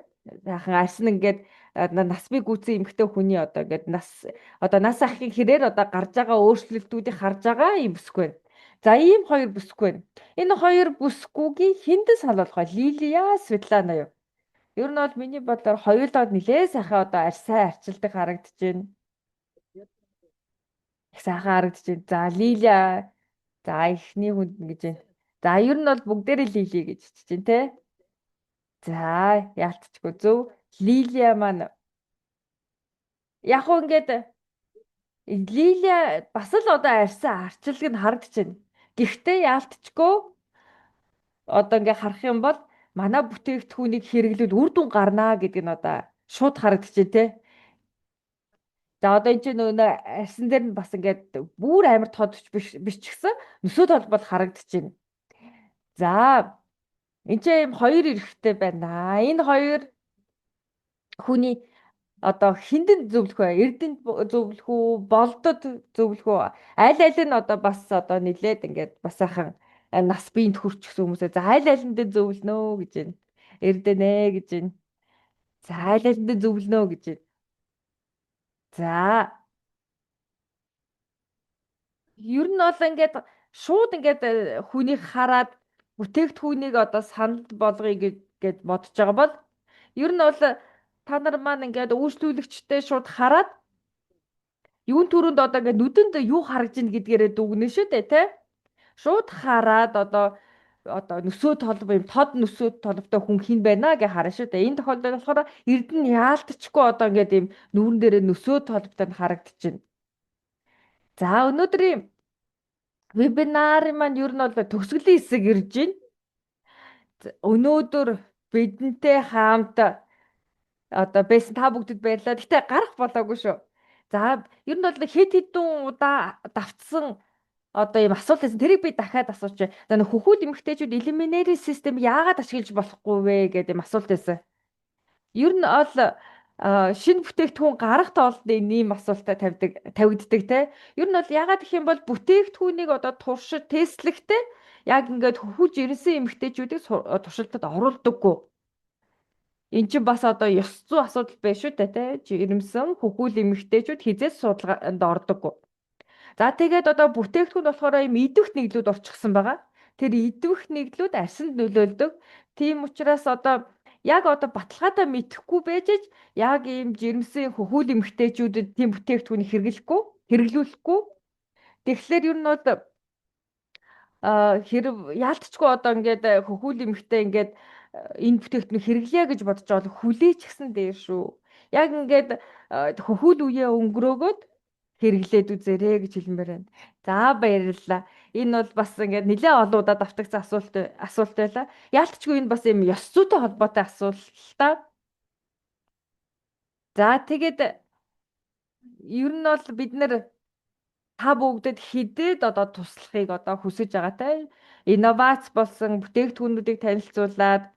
Сайхан арьсан ингээд нас бий гүйцэн эмэгтэй хүний одоо ингээд нас одоо нас ахын хэрээр одоо гарч байгаа өөрчлөлтүүдийг харж байгаа юм бүсгүй байна. За ийм хоёр бүсгүй байна. Энэ хоёр бүсгүйгийн хэндэн санал болгох вэ? Лилия, Светлана юу? Ер нь бол миний бодлоор хоёулаа нэлээ сайхан одоо арьсаа арчилдаг харагдаж байна. Их сайхан харагдаж байна. За Лилия, за эхний хүнд нь гэж байна. За ер нь бол бүгдээрээ Лили гэж бичиж байна те. За яалтчгүй зөв. Лилия маань яг хуу ингээд Лилия бас л одоо арьсаа арчилдаг нь харагдаж байна. Гэхдээ яалтчгүй одоо ингээ харах юм бол манай бүтээгдэхүүнийг хэрэглүүл үр дүн гарнаа гэдэг нь одоо шууд харагдаж байна те. За одоо энэ чинь нөгөө арьсан дээр нь бас ингээд бүр амар тод биш биш ч гэсэн нөсөө толбол харагдаж байна. За энэ чинь ийм хоёр эрэгтэй байна. Энэ хоёр хүний одоо хиндэнд зөвлөх вэ? Эрдэнэт зөвлөх үү? Болдод зөвлөх үү? Аль аль нь одоо бас одоо нилээд ингээд бас сайхан нас биед хүрчихсэн хүмүүсээ за аль алиндээ зөвлөнө гэж байна. Эрдэнэ гэж байна. За аль алиндээ зөвлөнө гэж байна. За ер нь бол ингээд шууд ингээд хүнийг хараад бүтээгдэхүүнийг одоо санал болгоё гэж бодож байгаа бол ер нь бол та нар маань ингээд үйлчлүүлэгчтэй шууд хараад юун түрүүнд одоо ингээд нүдэнд юу харагдж ийн гэдгээрээ дүгнэн шүү дээ тий. Шууд хараад одоо нөсөө толбо юм тод нөсөө толбтой хүн хин байна гэж харна шүү дээ. Энэ тохиолдолд болохоор Эрдэнэ яалтчгүй одоо ингээд юм нүүрэн дээрээ нөсөө толбтой нь харагдчихэв. За өнөөдрийн вебинарын маань ер нь бол төгсгөлийн хэсэг ирж байна. Өнөөдөр бидэнтэй хамт одоо байсан та бүгдэд баярлалаа. Гэхдээ гарах болоогүй шүү. За ер нь бол хэд хэдэн удаа давтсан одоо ийм асуулт байсан. Тэрийг би дахиад асуучих. За нэг хөхүүл эмэгтэйчүүд Illuminary system яагаад ашиглаж болохгүй вэ гэдэг ийм асуулт байсан. Ер нь бол шинэ бүтээгдэхүүн гарах тоолд энэ ийм асуултаа тавигддаг те. Ер нь бол яагаад гэх юм бол бүтээгдэхүүнийг одоо туршиж тестлэхдээ яг ингээд хөхүүлж ирсэн эмэгтэйчүүдийг туршилтад оруулдаггүй. Эн чинь бас одоо ёс зүй асуудал байна шүү дээ, тэ. Жирэмсэн хөхүүл эмэгтэйчүүд хэзээ ч судалгаанд ордоггүй. За, тэгээд одоо бүтээгдэхүүн болохоор ийм идэвх нэгдлүүд орчихсон байгаа. Тэр идэвх нэгдлүүд арьсанд нөлөөлдөг. Тийм учраас одоо яг одоо баталгаатай мэдэхгүй байж яг ийм жирэмсэн хөхүүл эмэгтэйчүүдэд тийм бүтээгдэхүүнийг хэрэглэхгүй, хэрэглүүлэхгүй. Тэгэхээр ер нь бол хэрэг яалтчгүй одоо ингээд хөхүүл эмэгтэй ингээд энэ бүтээгдэхүүнийг хэрэглэе гэж бодож байгаа бол хүлээч гэсэн дээр шүү. Яг ингээд хөхүүл үеэ өнгөрөөгөөд хэрэглээд үзээрэй гэж хэлмээр байна. За, баярлалаа. Энэ бол бас ингээд нэлээд олон удаа давтагдсан асуулт байлаа. Яалтчгүй энэ бас юм ёс зүйтэй холбоотой асуулт л та. За, тэгээд ер нь бол бид нар та бүгдэд хэдэд одоо туслахыг одоо хүсэж байгаатай инновац болсон бүтээгдэхүүнүүдийг танилцуулаад,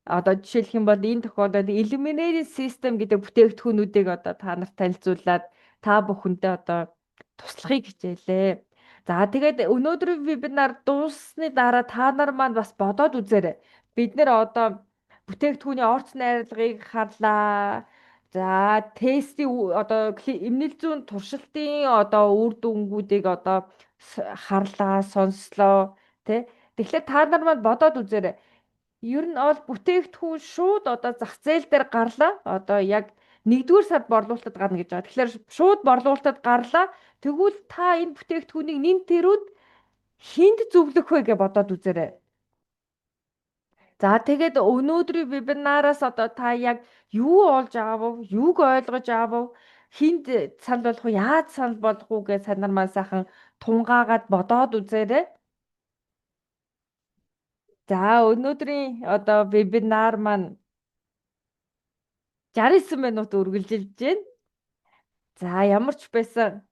одоо жишээлэх юм бол энэ тохиолдолд Illuminating System гэдэг бүтээгдэхүүнүүдийг одоо та нарт танилцуулаад та бүхэндээ одоо туслахыг хичээлээ. За, тэгээд өнөөдрийн вебинар дууссаны дараа та нар маань бас бодоод үзээрэй. Бид нар одоо бүтээгдэхүүний орц найрлагыг харлаа. За, тестийн одоо эмнэл зүйн туршилтын одоо үр дүнгуудыг одоо харлаа, сонслоо, тэ. Тэгэхээр та нар маань бодоод үзээрэй. Ер нь бол бүтээгдэхүүн шууд одоо зах зээл дээр гарлаа. Одоо яг нэгдүгээр сард борлуулалтад гарна гэж байгаа. Тэгэхээр шууд борлуулалтад гарлаа. Тэгвэл та энэ бүтээгдэхүүнийг нэн тэрүүд хэнд зөвлөх вэ гэж бодоод үзээрэй. За, тэгээд өнөөдрийн вебинараас одоо та яг юу олж аав, юуг ойлгож аав, хэнд санал болгох уу, яаж санал болгох уу гэж та нар маань сайхан тунгаагаад бодоод үзээрэй. За, өнөөдрийн одоо вебинар маань 69 минут үргэлжилж байна. За, ямар ч байсан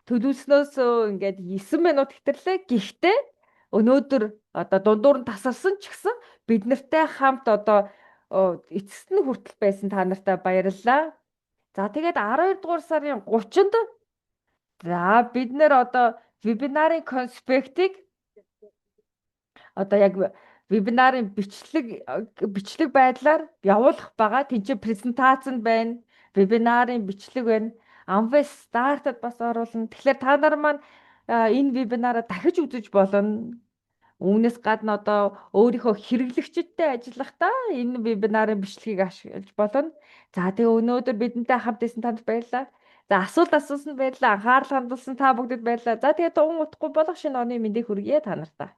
төлөвлөснөөс ингээд 9 минут хэтэрлээ. Гэхдээ өнөөдөр одоо дундуур нь тасарсан ч гэсэн бид нартай хамт одоо эцэст нь хүртэл байсан та нартай баярлалаа. За, тэгээд 12 дугаар сарын 30-нд за бид нар одоо вебинарын конспектыг, одоо яг вебинарын бичлэг байдлаар явуулах байгаа. Тэнд презентац нь байна, вебинарын бичлэг байна. Amway Start-д бас оруулна. Тэгэхээр та нар маань энэ вебинараа дахиж үзэж болно. Үүнээс гадна одоо өөрийнхөө хэрэглэгчидтэй ажиллахдаа энэ вебинарын бичлэгийг ашиглаж болно. За, тэгээ өнөөдөр бидэнтэй хамт байсан танд баярлалаа. За, асуулт асуусан баярлалаа. Анхаарал хандуулсан та бүгдэд баярлалаа. За, тэгээ дуун утгагүй болох шинэ оны мэндийг хүргье та нартаа.